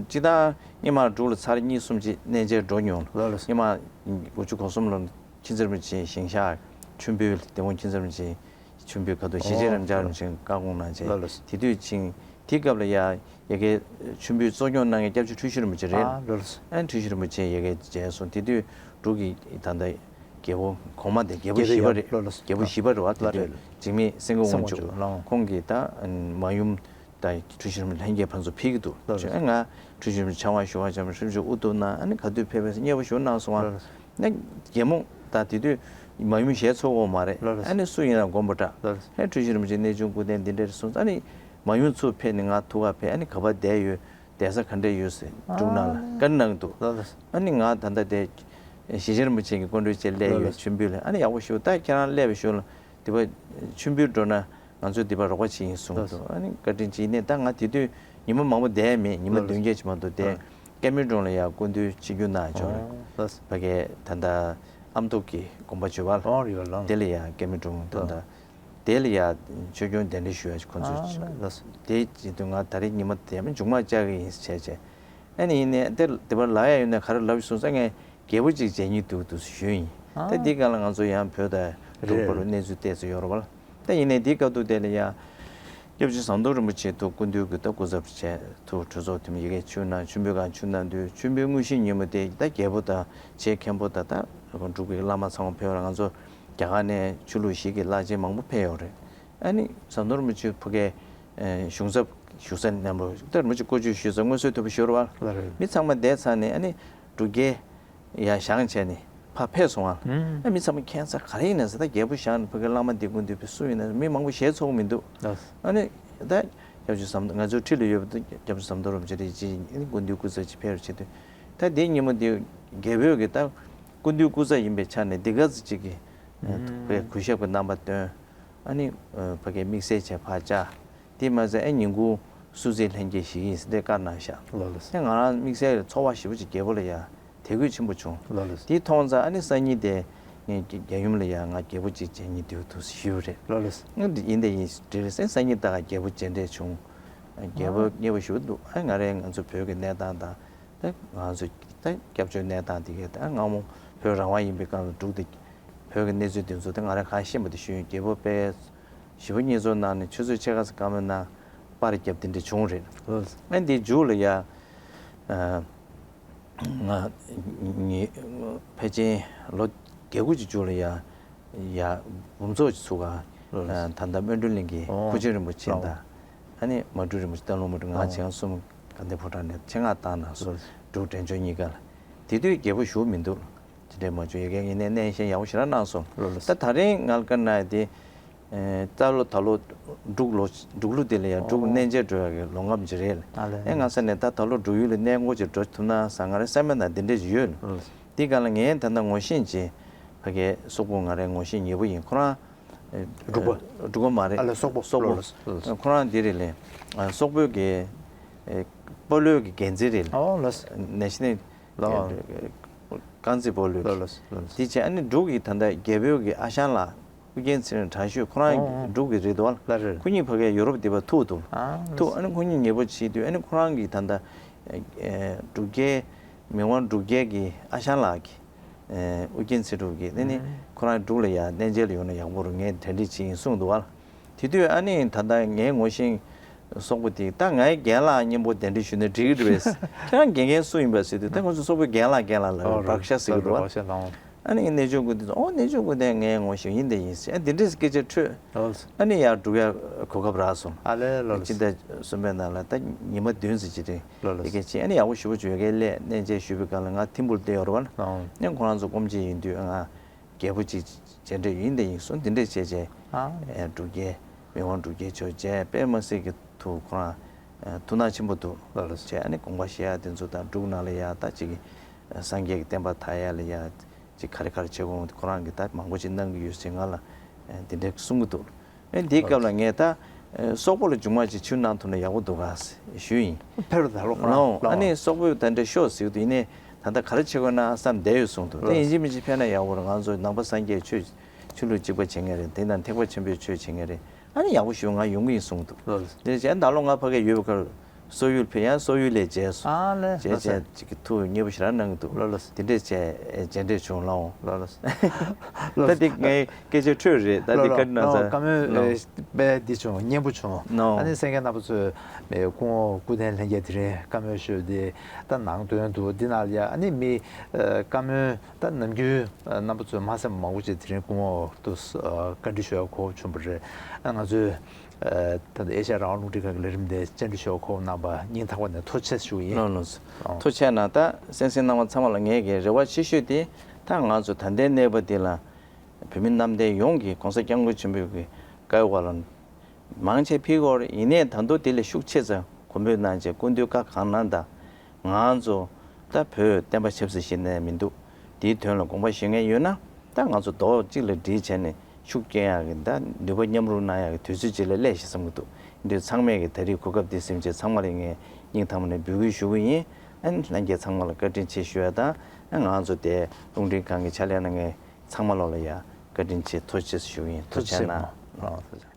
སྤྱིར་བཏང་སྔས་མ་འབྲུག་ལ་ཚར་གཉིས་གསུམ་ཅིག་གནས་མཇལ་འགྲོ་མྱོང་། ལགས་ལགས། སྔས་མ་དགུ་བཅུ་གོ་གསུམ་ལོར་མཁྱེན་བརྩེ་རིན་པོ་ཆེའི་ཞིང་གཤེགས་མཆོད་འབུལ། དེ་སྔོན་མཁྱེན་བརྩེ་རིན་པོ་ཆེའི་མཆོད་འབུལ་ཁ་ཐུག་ཞེ་ཆེན་རབ་འབྱམས་རིན་པོ་ཆེས་བཀའ་དགོངས་གནང་བྱས། ལགས་ལགས། དེ་དུས་ཕྱིན། དེ་སྐབས་ལ་ཡ་ཡ་གི་མཆོད་འབུལ་གཙོ་སྐྱོང་གནང་མཁན་སྐྱབས་རྗེ་འཁྲུལ་ཞིག་རིན་པོ་ཆེ་རེད། ཨ་ལགས་ལགས། ཨ་འཁྲུལ་ཞིག་རིན་པོ་ཆེ་ཡ་གི་མཇལ་སོང་། དེ་དུས་འབྲུག་གི་ད་ལྟ་རྒྱལ་པོ་གོང་མ་དེ་རྒྱལ་པོ་བཞི་པ་རེད། ལགས་ལགས། རྒྱལ་པོ་བཞི་པ་རེད་བ། དེ་ལགས་དུས་རེད། འཇིགས་མེད་སེང་གེ་དབང་ཕྱུག་སེང་གེ་དབང་ཕྱུག་ལགས། ཁོང་གིས་ད་མ་ཡུམ་ད་འཁྲུལ་ཞིག་རིན་པོ་ཆེ་ལྷན་རྒྱས་ཕར་ཚུར་ཕུལ་གྱི་འདུག་ལགས་ལགས། ཨ་ང་འཁྲུལ་ཞིག་རིན་པོ་ཆེ་ཕྱག་དབང་ཞུ་བར་བྱ་མ་ཞུ་ཅིག་དབུ་ཐུག་གནང་། ཨ་ནི་ག་དུས་ཕེབས་པའི་མཉེས་པོ་ཞུ་གནང་སོང་བ། ལགས་ལགས། ནས་རྒྱལ་མོ་ད་དེ་དུས་མ་ཡུམ་ཞལ་འཚོ་གོ་མ་རེད། ལགས་ལགས། ཨ་ནི་སུ་ཡིན་ན་མགོན་པོ་འདྲ། ལགས་ལགས། ཧེ་འཁྲུལ་ཞིག་རིན་པོ་ཆེ་གནས་ཆུང་སྐུ་རྟེན་འདི་འདྲ་རེད་གསུངས། ཨ་ནི་མ་ཡུམ་ཚུར་ཕེབས་ནས་ང་ཐུག་ག་ཕེབས། ཨ་ནི་ག་པར་བསྡད་ཡོད། བསྡད་ས་ག་འདྲ་ཡོད་ཟེར་འབྲུག་ནང་ལ་བཀའ་གནང་འདུག་ལགས་ལགས། ཨ་ནི་ང་ད་ལྟ་དེ་ཞེ་ཆེན་རིན་པོ་ཆེ་གི་སྐུ་མགྲོན་བཅས་སླེབས་ཡོད། ལགས་ལགས། མཆོད་འབུལ་ལ། ཨ་ནི་ཡག་པོ་ཞུ། ད་ཁྱེད་རང་སླེབས་པའི་ཞོར་ལ་དེ་པར་མཆོད་འབུལ་འགྲོ་ན་ང་ཚོས་དེ་པར་རོགས་པ་བྱེད་ཡིན་གསུངས་འདུག་ལགས་སོ། ཨ་ནི་བཀའ་དྲིན་ཆེ། ཡིན་ནའི་ད་ང་དེ་དུས་ཉི་མ་མང་པོ་བསྡད་མེད། ཉི་མ་ལགས་སོ། བདུན་བརྒྱད་ཅིག་མ་གཏོགས་བསྡད། ཨ། ཀེ་མི་ཀྲུང་ལ་ཡང་སྐུ་མདུན་ཆིབས་བསྒྱུར་གནང་བྱུང་། ཨོ་ལགས། ཕ་གའི་ད་ལྟ་ཨ་མདོ་གི་དགོན་པ་བྱུང་བ་ལ། ཨོ་རི་བ་ལང་། དེ་ལ་ཡང་ཀེ་མི་ཀྲུང་ད་ལྟ། ཨོ། དེ་ལ་ཡང་ཆོས་སྐྱོང་གདན་འདྲེན་ཞུ་ཡ་ཁོང་ཚོས། ཨ་ལགས་སོ། དེ་བྱེད་དུས་ང་ད་རེས་ཉི་མ་དེ་མ་མཇུག་མ་བཅར་གི་ཡིན་ཟེར་བྱས་བྱས། ཨ་ནི་ཡིན་ནའི་དེ་དེ་པར་ལབ་ཡ་ཡོད་ན་ག་རེ་ལབ་སོང་ཟེར། ངས་རྒྱལ་པོ་ཅིག་མཇལ་སྙིང་འདུག་འདུག་ཞུས་ཡིན། ཨ། ད་འདི་སྒང་ལ་ང་ཚོ་ཡང་བོད་དང་འབྲུག་རེད། བར་གནས་ཚུལ་ཏོག་ཙམ་ཡོད་རེད་བ། ད་ཡིན་ནའི་འདི་སྐབས་དུས་དེ་ལ་ཡང་སྐྱབས་རྗེ་ཟམ་གདོང་རིན་པོ་ཆེ་ཐུགས་སྐུ་མདུན་གྱི་ད་སྐུ་ཚབ་བྱས་ཐུགས་གྲོས་ཚོགས་འཐུས་མི་ཡ་གིར་ཆིབས་བསྒྱུར་གནང་། མཆོད་འབུལ་སྒང་ཆིབས་བསྒྱུར་གནང་དུས་མཆོད་འབུལ་དངོས་གཞི་ཉིན་མོ་དེ་ད་རྒྱལ་པོ་དང་ཆེ་མཁན་པོ་དང་ད་འབྲུག་གི་བླ་མ་ཚང་མ་ཕེབས་ར། ང་ཚོ་རྒྱ་གར་ནས་ཆོས་ལུགས་ཤིག་གི་བླ་ཆེན་མང་པོ་ཕེབས་ཡོད་རེད། ཨ་ནི་ཟམ་གདོང་རིན་པོ་ཆེ་ཕ་གིའི་གཞུང་ཚབ་བཞུགས་ས་མཉམ་རུ་ད་རིན་པོ་ཆེ་སྐུ་མཆོད་ཞུས་ས་མངོན་གསལ་དོད་པོ་ཞུ་ར་བ། ལགས་རེད། མི་ཚང་མ་བསྡད་ཚར་ནས་ཨ་ནི་འབྲུག་རྒྱལ་ཡར་བཞེངས་བྱས་ནས་ཕར་ཕེབས་སོང་ཨ། ཨ་མི་ཚང་མ་ཁྱད་མཚར་ག་རེ་ཡིན་ན་ཟེར། ད་རྒྱལ་པོ་བཞེངས་ནས་ཕ་གི་བླ་མ་འདི་སྐུ་མདུན་ཕེབས་སུ་ཡིན་ན་མི་མང་པོ་ཞལ་འཚོ་གི་མི་འདུག་ཨ་ནི་ད་སྐྱབས་རྗེ་ཟམ་ང་ཚོའི་འཁྲིས་ལ་ཡོད་པ་ད་སྐྱབས་རྗེ་ཟམ་གདོང་རིན་པོ་ཆེ་རེད་ཅེས་སྐུ་མདུན་སྐུ་ཚབ་ཅིག་ཕེབས་རེད་བྱེད་དུས། ད་དེའི་ཉིན་མོ་དེ་རྒྱལ་པོས་གི་ད་སྐུ་མདུན་སྐུ་ཚབ་ཡིན་པའི་ཆ་ནས་འདི་ག་ཚོད་ཅིག་གི་ཕ་གི་གུས་ཞབས་ཀྱི་རྣམ་པ་སྟོན། ཨ་ནི་ཕ་གི་དམིགས་བསལ་བྱས་ཕར་བཅར། དེ་མ་ཟད་ཨེ་ཉིན་གུང་གསོལ་ཚིགས་ལྷན་རྒྱས་ཞིག་ཡིན་ཟེར་ཏེ་བཀའ་གནང་ཤག་ལགས་ལགས། ཨེ་ང་རང་དམིགས་བསལ་ཚོར་བ་ཞེ་པོ་ཅིག་རྒྱལ་པོ་ལ་ཡ་དད་གུས་ཆེན་པོ་བྱུང་། ལགས་ལགས། དེ་མཐོང་ཙང་ཨ་ནི་སང་ཉིན་དེ་ ངས་རྒྱ་ཡུམ་ལ་ཡང་ང་རྒྱལ་པོ་གཅིག་མཇལ་སྙིང་འདོད་འདུག་ཞུས་པ་རེད། ལགས་ལགས། ཡིན་དེ་ཡིན་འགྲིག་རེད་ཟེར། སང་ཉིན་ད་ག་རྒྱལ་པོ་མཇལ་འཕྲད་བྱུང་། རྒྱལ་པོ་མཉེས་པོ་ཞུ་འདུག་ཨ་ང་རས་ང་ཚོ་བོད་ཀྱི་གནས་སྟངས་དང་། ད་ང་ཚོ་ད་སྐྱབས་བཅོལ་གནས་སྟངས་དེ་གའི་ད་སྔ་མོ་བོད་རང་དབང་ཡིན་པའི་སྐབས་ལ་འབྲུག་དེ་བོད་ཀྱི་གནས་ཚུལ་དེ་ཚོ་ད་ང་རས་གང་ཤེས་པ་དེ་ཞུས་ཡིན། རྒྱལ་པོ་དཔལ་ཞེ་པོ་མཉེས་ཚོར་གནང་ནས་ཆུ་ཚོད་ཕྱེད་ཀ་ཙམ་སྐར་མ་ནང་པར་བརྒྱབ་དེ་འདྲ་བྱུང་རེད། ལགས། ཨ་འདིའི་མཇུག་ལ་ཡ། ང་ངེད་ཕལ་ཆེར་ལོ་བརྒྱད་དགུ་ཅིག་མཇུག་ལ་ཡ་ཡ་འབུམ་ཚོགས་ཅིག་ཚུགས་ག་ལགས། ད་ལྟ་སྨོན་སྤྲུལ་གླིང་གི་ཨོ། ཕུར་ཆེན་རིན་པོ་ཆེ་ལགས། དང་། ཨ་ནི་མ་སྤྲུལ་རིན་པོ་ཆེ་སྟག་ལུང་མ་སྤྲུལ་ང་ཨོ། བྱང་གསུམ་དགའ་ལྡན་ཕོ་བྲང་ནས་ཆེད་མངགས་བཏང་གནང་སོང་། ལགས། འབྲུག་འབྲས་ལྗོངས་གཉིས་ཀ་ལ། དེ་དུས་རྒྱལ་པོ་བཞུགས་མི་འདུག་དེ་འདྲས་མ་བྱུང་། ཡ་གི་ཡིན་ནའི་གནས་བཤད་ཡག་པོ་ཞེ་དྲག་གནང་སོང་། ལགས་ལགས། ད་ད་རིང་ང་ལ་བཀའ་གནང་ཡ་དེ། ད་ལོ་ད་ལོ་འབྲུག་ལོ་འབྲུག་ལོ་དེ་ལ་ཡང་འབྲུག་ཨོ། གནས་མཇལ་འགྲོ་ཡག་གི་ལོ་འགབ་ཅིག་རེད། ཨ་ལས། ཨེ་ང་ས་ནས་ད་ད་ལོ་འབྲུག་ཡུལ་ལ་གནས་སྐོར་ཅིག་འགྲོ་ཐུབ་ན་བསམ། ང་རའི་སེམས་པའི་ནང་དེ་འདྲས་ཅིག་ཡོད། ལགས། དེ་ག་ལ་ངས་ད་ལྟ་ངོ་ཤེས་ཅིག་ཕ་གའི་སོག་པོ་ང་རའི་ངོ་ཤེས་ཉེ་པོ་ཡིན། ཁོ་རང་འབྲུག་པ། འབྲུག་པ་མ་རེད། ཨ་ལས། སོག་པོ། སོག་པོ། ལགས་ལགས། ཁོ་རང་དེ་རེད་ལས། སོག་པོའི་གི་དཔོན་སློབ་ཀྱི་འགན་འཛིན་རེད་ལས། ཨོ་ལགས། ནེ་ཤ་ནལ་ལགས། རྐང་རྩེད་སྤོ་ལོའི། ལགས་ལགས་ལགས། དེ་བྱས་ཨ་ནི་འབྲུག་གི་ད་ལྟ་རྒྱལ་པོའི་གི་ཨ་ཞང་ལགས། ཨོ་རྒྱན་ཚེ་རིང་དྲག་ཤོས་ཁོ་རང་ཨོ་ཨོ། འབྲུག་གི་རེད་འདུག་ལགས་རེད། ཁོ་གཉིས་ཕ་གིའི་ཡོ་རོབ་སྡེ་བར་ཐུག་འདུག་ཨ་ཐུག་ཨ་ནི་ཁོ་གཉིས་ཉེ་པོ་བྱེད་དུས་ཨ་ནི་ཁོ་རང་གི་ད་ལྟ་འབྲུག་རྒྱལ་མི་དབང་འབྲུག་རྒྱལ་གི་ཨ་ཞང་ལགས་ཀྱི་ཨོ་རྒྱན་ཚེ་སྒྲུབ་ཀྱིས་ཨ་ནི་ཁོ་རང་འབྲུག་ལ་ཡ་གནས་མཇལ་ཡོང་ན་ཡག་པོ་རུ་ངས་གྲ་སྒྲིག་བྱེད་ཡིན་གསུངས་འདུག་ལགས། དེ་དུས་ཨ་ནི་ད་ལྟ་ངའི་ངོ་ཤེས་སོག་པོ་དེས་ད་ངའི་རྒན་ལགས་མཉམ་པོ་གདན་འདྲེན་ཞུས་ན་འགྲིག་གི་རེད་པས། ཁྱེད་རང་དགེ་རྒན་སུ་ཡིན་པས་ཟེར་དུས་ད་ང་ཚོ་སོག་པོའི་རྒན་ལགས་རྒན་ལགས་ལབ་རེད། བག་ཤ་ཟེར་གི་འདུག་བག་ཤ་ལགས། ཨ་ནི་གནས་ཆུང་སྐུ་དེ་ཚོ་ཨོ་གནས་ཆུང་སྐུ་དེ་ངའི་ངོ་ཤེས་ཡིན་དེ་ཡིན་ཟེར། ཨ་འདི་འདྲས་སྐད་ཆ་འཕྲོས། ཨ་ནི་ཡར་འགྲོ་ཡ་གོ་སྐབས་རག་སོང་། ཨ་ལས་ལོ། སྤྱི་ཟླ་གསུམ་པའི་ནང་ལ་ད་ཉི་མ་བདུན་ཙམ་ཅིག་རེད། ལོ་ལོ། དེ་གས་ཅིག་ཨ་ནི་ཡག་པོ་ཞེ་པོ་བྱུང་། ཡ་གའི་སླེབས་གནས་མཇལ་ཞུས་པའི་སྐབས་ལ་ང་ཐིམ་ཕུག་ལ་བསྡད་ཡོད་རེད་པ། ལོ། ཨ་ནི་ཁོ་རང་ཚོ་སྐོམ་ཆེད་ཡིན་དུས་ང་རྒྱལ་པོ་ཅིག་མཇལ་འཕྲད་ཡིན་དེ་ཡིན་སོང་། འདི་འདྲས་བྱས་བྱས། ཨ། ཨེ་འབྲུག་རྒྱལ་མི་དབང་འབྲུག་རྒྱལ་མཆོག་མཇལ། དཔེ་མི་སྲིད་ཀྱི་ཐུགས་ཁོ་རང་ཨེ་ཐུགས་སྣང་ཆེན་པོ་འདུག་ལགས་ལགས། བྱས་ཨ་ནི་དགོངས་པ་བཞེས་ཡ་དེ་ཚོ་དང་འབྲུག་ནང་ལ་ཡ་ད་ཅིག་ཨེ་སངས་རྒྱས་ཀྱི་བསྟན་པ་དར་ཡ་ལ་ཡ་ཅིག་ག་རེ་ག་རེ་བྱེད་དགོས་ཁོ་རང་གིས་ད་མང་པོ་ཅིག་གནང་གི་ཡོད་ཟེར་ང་ལ་ཨེ་འདི་འདྲས་གསུང་གི་འདུག་ཨེ་འདིའི་སྐབས་ལ་ངས་ད་ཨེ་སོག་པོ་ལ་མཇུག་མ་ཅིག་ཕྱིར་གནང་ཐུབ་ན་ཡག་པོ་འདུག་ག་ཞུས་ཡིན། ཕེབས་རོགས་ད་ལོ་ཁོ་རང་ལོ། ལོ། ཨ་ནི་སོག་པོས་ད་འདྲ་ཤོག་ཟེར་གི་འདུག་ཡིན་ནའི་ད་ལྟ་ག་རེ་བྱེད་དགོས་ན་བསམ་བསྡད་ཡོད་གསུངས་འདུག་ད་ལོ། ཡིན་གཅིག་མིན་གཅིག་ཕེབས་ན་ཡག་པོ་རེད། ང་ཚོ་ནང་པ་སངས་རྒྱས་ཆོས་ཆོས་ལུགས་གཅིག་པ་བྱེད་མཁན་རེད། དེ་དང་ཐེག་པ་ཆེན་པོའི་ཆོས་བྱེད་མཁན་རེད། ཨ་ནི་ཡག་པོ་ཞུ། ང་ཡོང་གི་ཡིན་གསུངས་འདུག་ལོ། དེ་བྱས་ད་ལོ་ང་ཕ་གིར་ཡོད་པའི་ཁར་སོག་ཡུལ་ཕེབས། ཡང་སོག་ཡུལ་ལ་མཇལ་སོང་། ཨ་ལས། མཇལ་ལོ། བྱས་ཅིག་གི་ཐུགས་མཉེས་པོ་ཞེ་དྲག་གནང་གི་འདུག་ལོ་ལོ། དེ་འདྲས་བྱས་མཇལ་འཕྲད་བྱུང་ལགས། ལོ་ལོ། ད་འདི་ངའི་སྐད་ཆ་འཕྲོས་རེད། ད་འདི་བཀའ་དྲིན་ན་ཚ་བཀའ་མོལ་ལགས། དཔེ་འདི་བྱུང་། སྙན་པོ་བྱུང་། ལགས། ཨ་ནི་གསན་མཁན་རྣམ་པ་ཚོས་སྐུ་ངོ་སྐུ་བསྟན་ལྷན་རྒྱས་དེ་རིང་བཀའ་མོལ་ཞུས་ཏེ་ད་ནང་དོན་འདུག་འདི་ནང་ལ་ཡ་ཨ་ནི་མི་བཀའ་མོལ་ད་ནམ་རྒྱུན་རྣམ་པ་ཚོས་མ་གསན་མང་པོ་ཅིག་དེ་རིང་སྐུ་ངོ་དུ་བཀའ་འདྲི་ཞུ་ཡ་གོ་བྱུང་བ་རེད། ཨ་ང་ཚོས་ད་ལྟ་ཨེ་ཤ་ཡ་རང་དབང་རླུང་འཕྲིན་ཁང་གི་ལས་རིམ་དེ་བཅར་འདྲི་ཞུ་བ་གོ་གནང་པ་སྙིང་ཐག་པ་ནས་ཐུགས་རྗེ་ཆེ་ཞུ་གི་ཡིན། ལགས་ལགས། ཐུགས་རྗེ་གནང་། ད་གསན་གཟིགས་གནང་བ་ཚང་མ་ལ་ངས་ཀྱི་རེ་བ་ཆེ་ཤོས་དེ་ད་ང་ཚོ་ད་ལྟའི་གནས་བབ་འདི་ལ་བོད་མི་གནམ་བསྟན་ཡོངས་ཀྱིས་༸གོང་ས་༸སྐྱབས་མགོན་ཆེན་པོའི་གི་བཀའ་ཡི་འོག་ལ་མང་ཆེ་ཕུད་ཀྱི་ཡོད་རེད། ཡིན་ནའི་ད་དུང་དེ་ལས་ཤུགས་ཆེ་ཙམ་གོང་འབུལ་གནང་བྱས་སྐུ་མདུན་བཀའ་གང་གནང་དང་། ང་ཚོ་ད་བོད་བསྟན་པ་ཆབ་སྲིད་ཞིག་ནས་མི་འདུག་དེའི་དོན་ལ་དགོངས་པ་བཞེས་མཁན་ཡོད་ན་ད་ང་ཚོ་རྡོག་གཅིག་ལ་སྒྲིལ་བྱས་ནས་ཤུགས་སྐྱེད་ཡག་གི་ད་ནུས་པ་མཉམ་རུབ་གནང་ཡག་གི་དུས་ཚོད་ཅིག་ལ་སླེབས་ཤག་བསམ་གྱི་འདུག་འདི་ཚང་མས་ཀྱི་ད་རེས་གོ་སྐབས་འདི་ཟིན་བྱས་ཚང་མ་ལ་ངས་སྙིང་ཐག་པ་ནས་འབོད་སྐུལ་ཞུ་གི་ཡིན། ཨ་ནི་ལྷན་རྒྱས་ཚང་མ་ལ་བཀའ་དྲིན་ཆེ་ཞུ་ཡ་དང་། ཨ་ང་ཚོ་དེ་རླུང་འཕྲིན་ཁང་གི་ཕྱག་ལས་གནང་མཁན་ཚང་མ་ལོག་ལ་ཡ་བཀའ་དྲིན་ཆེ་ཐུགས་རྗེ་ཆེ་ཞུ་གི་ཡིན། ཐུགས་རྗེ་གནང་། ཐུགས་རྗེ་གནང་། ཨ།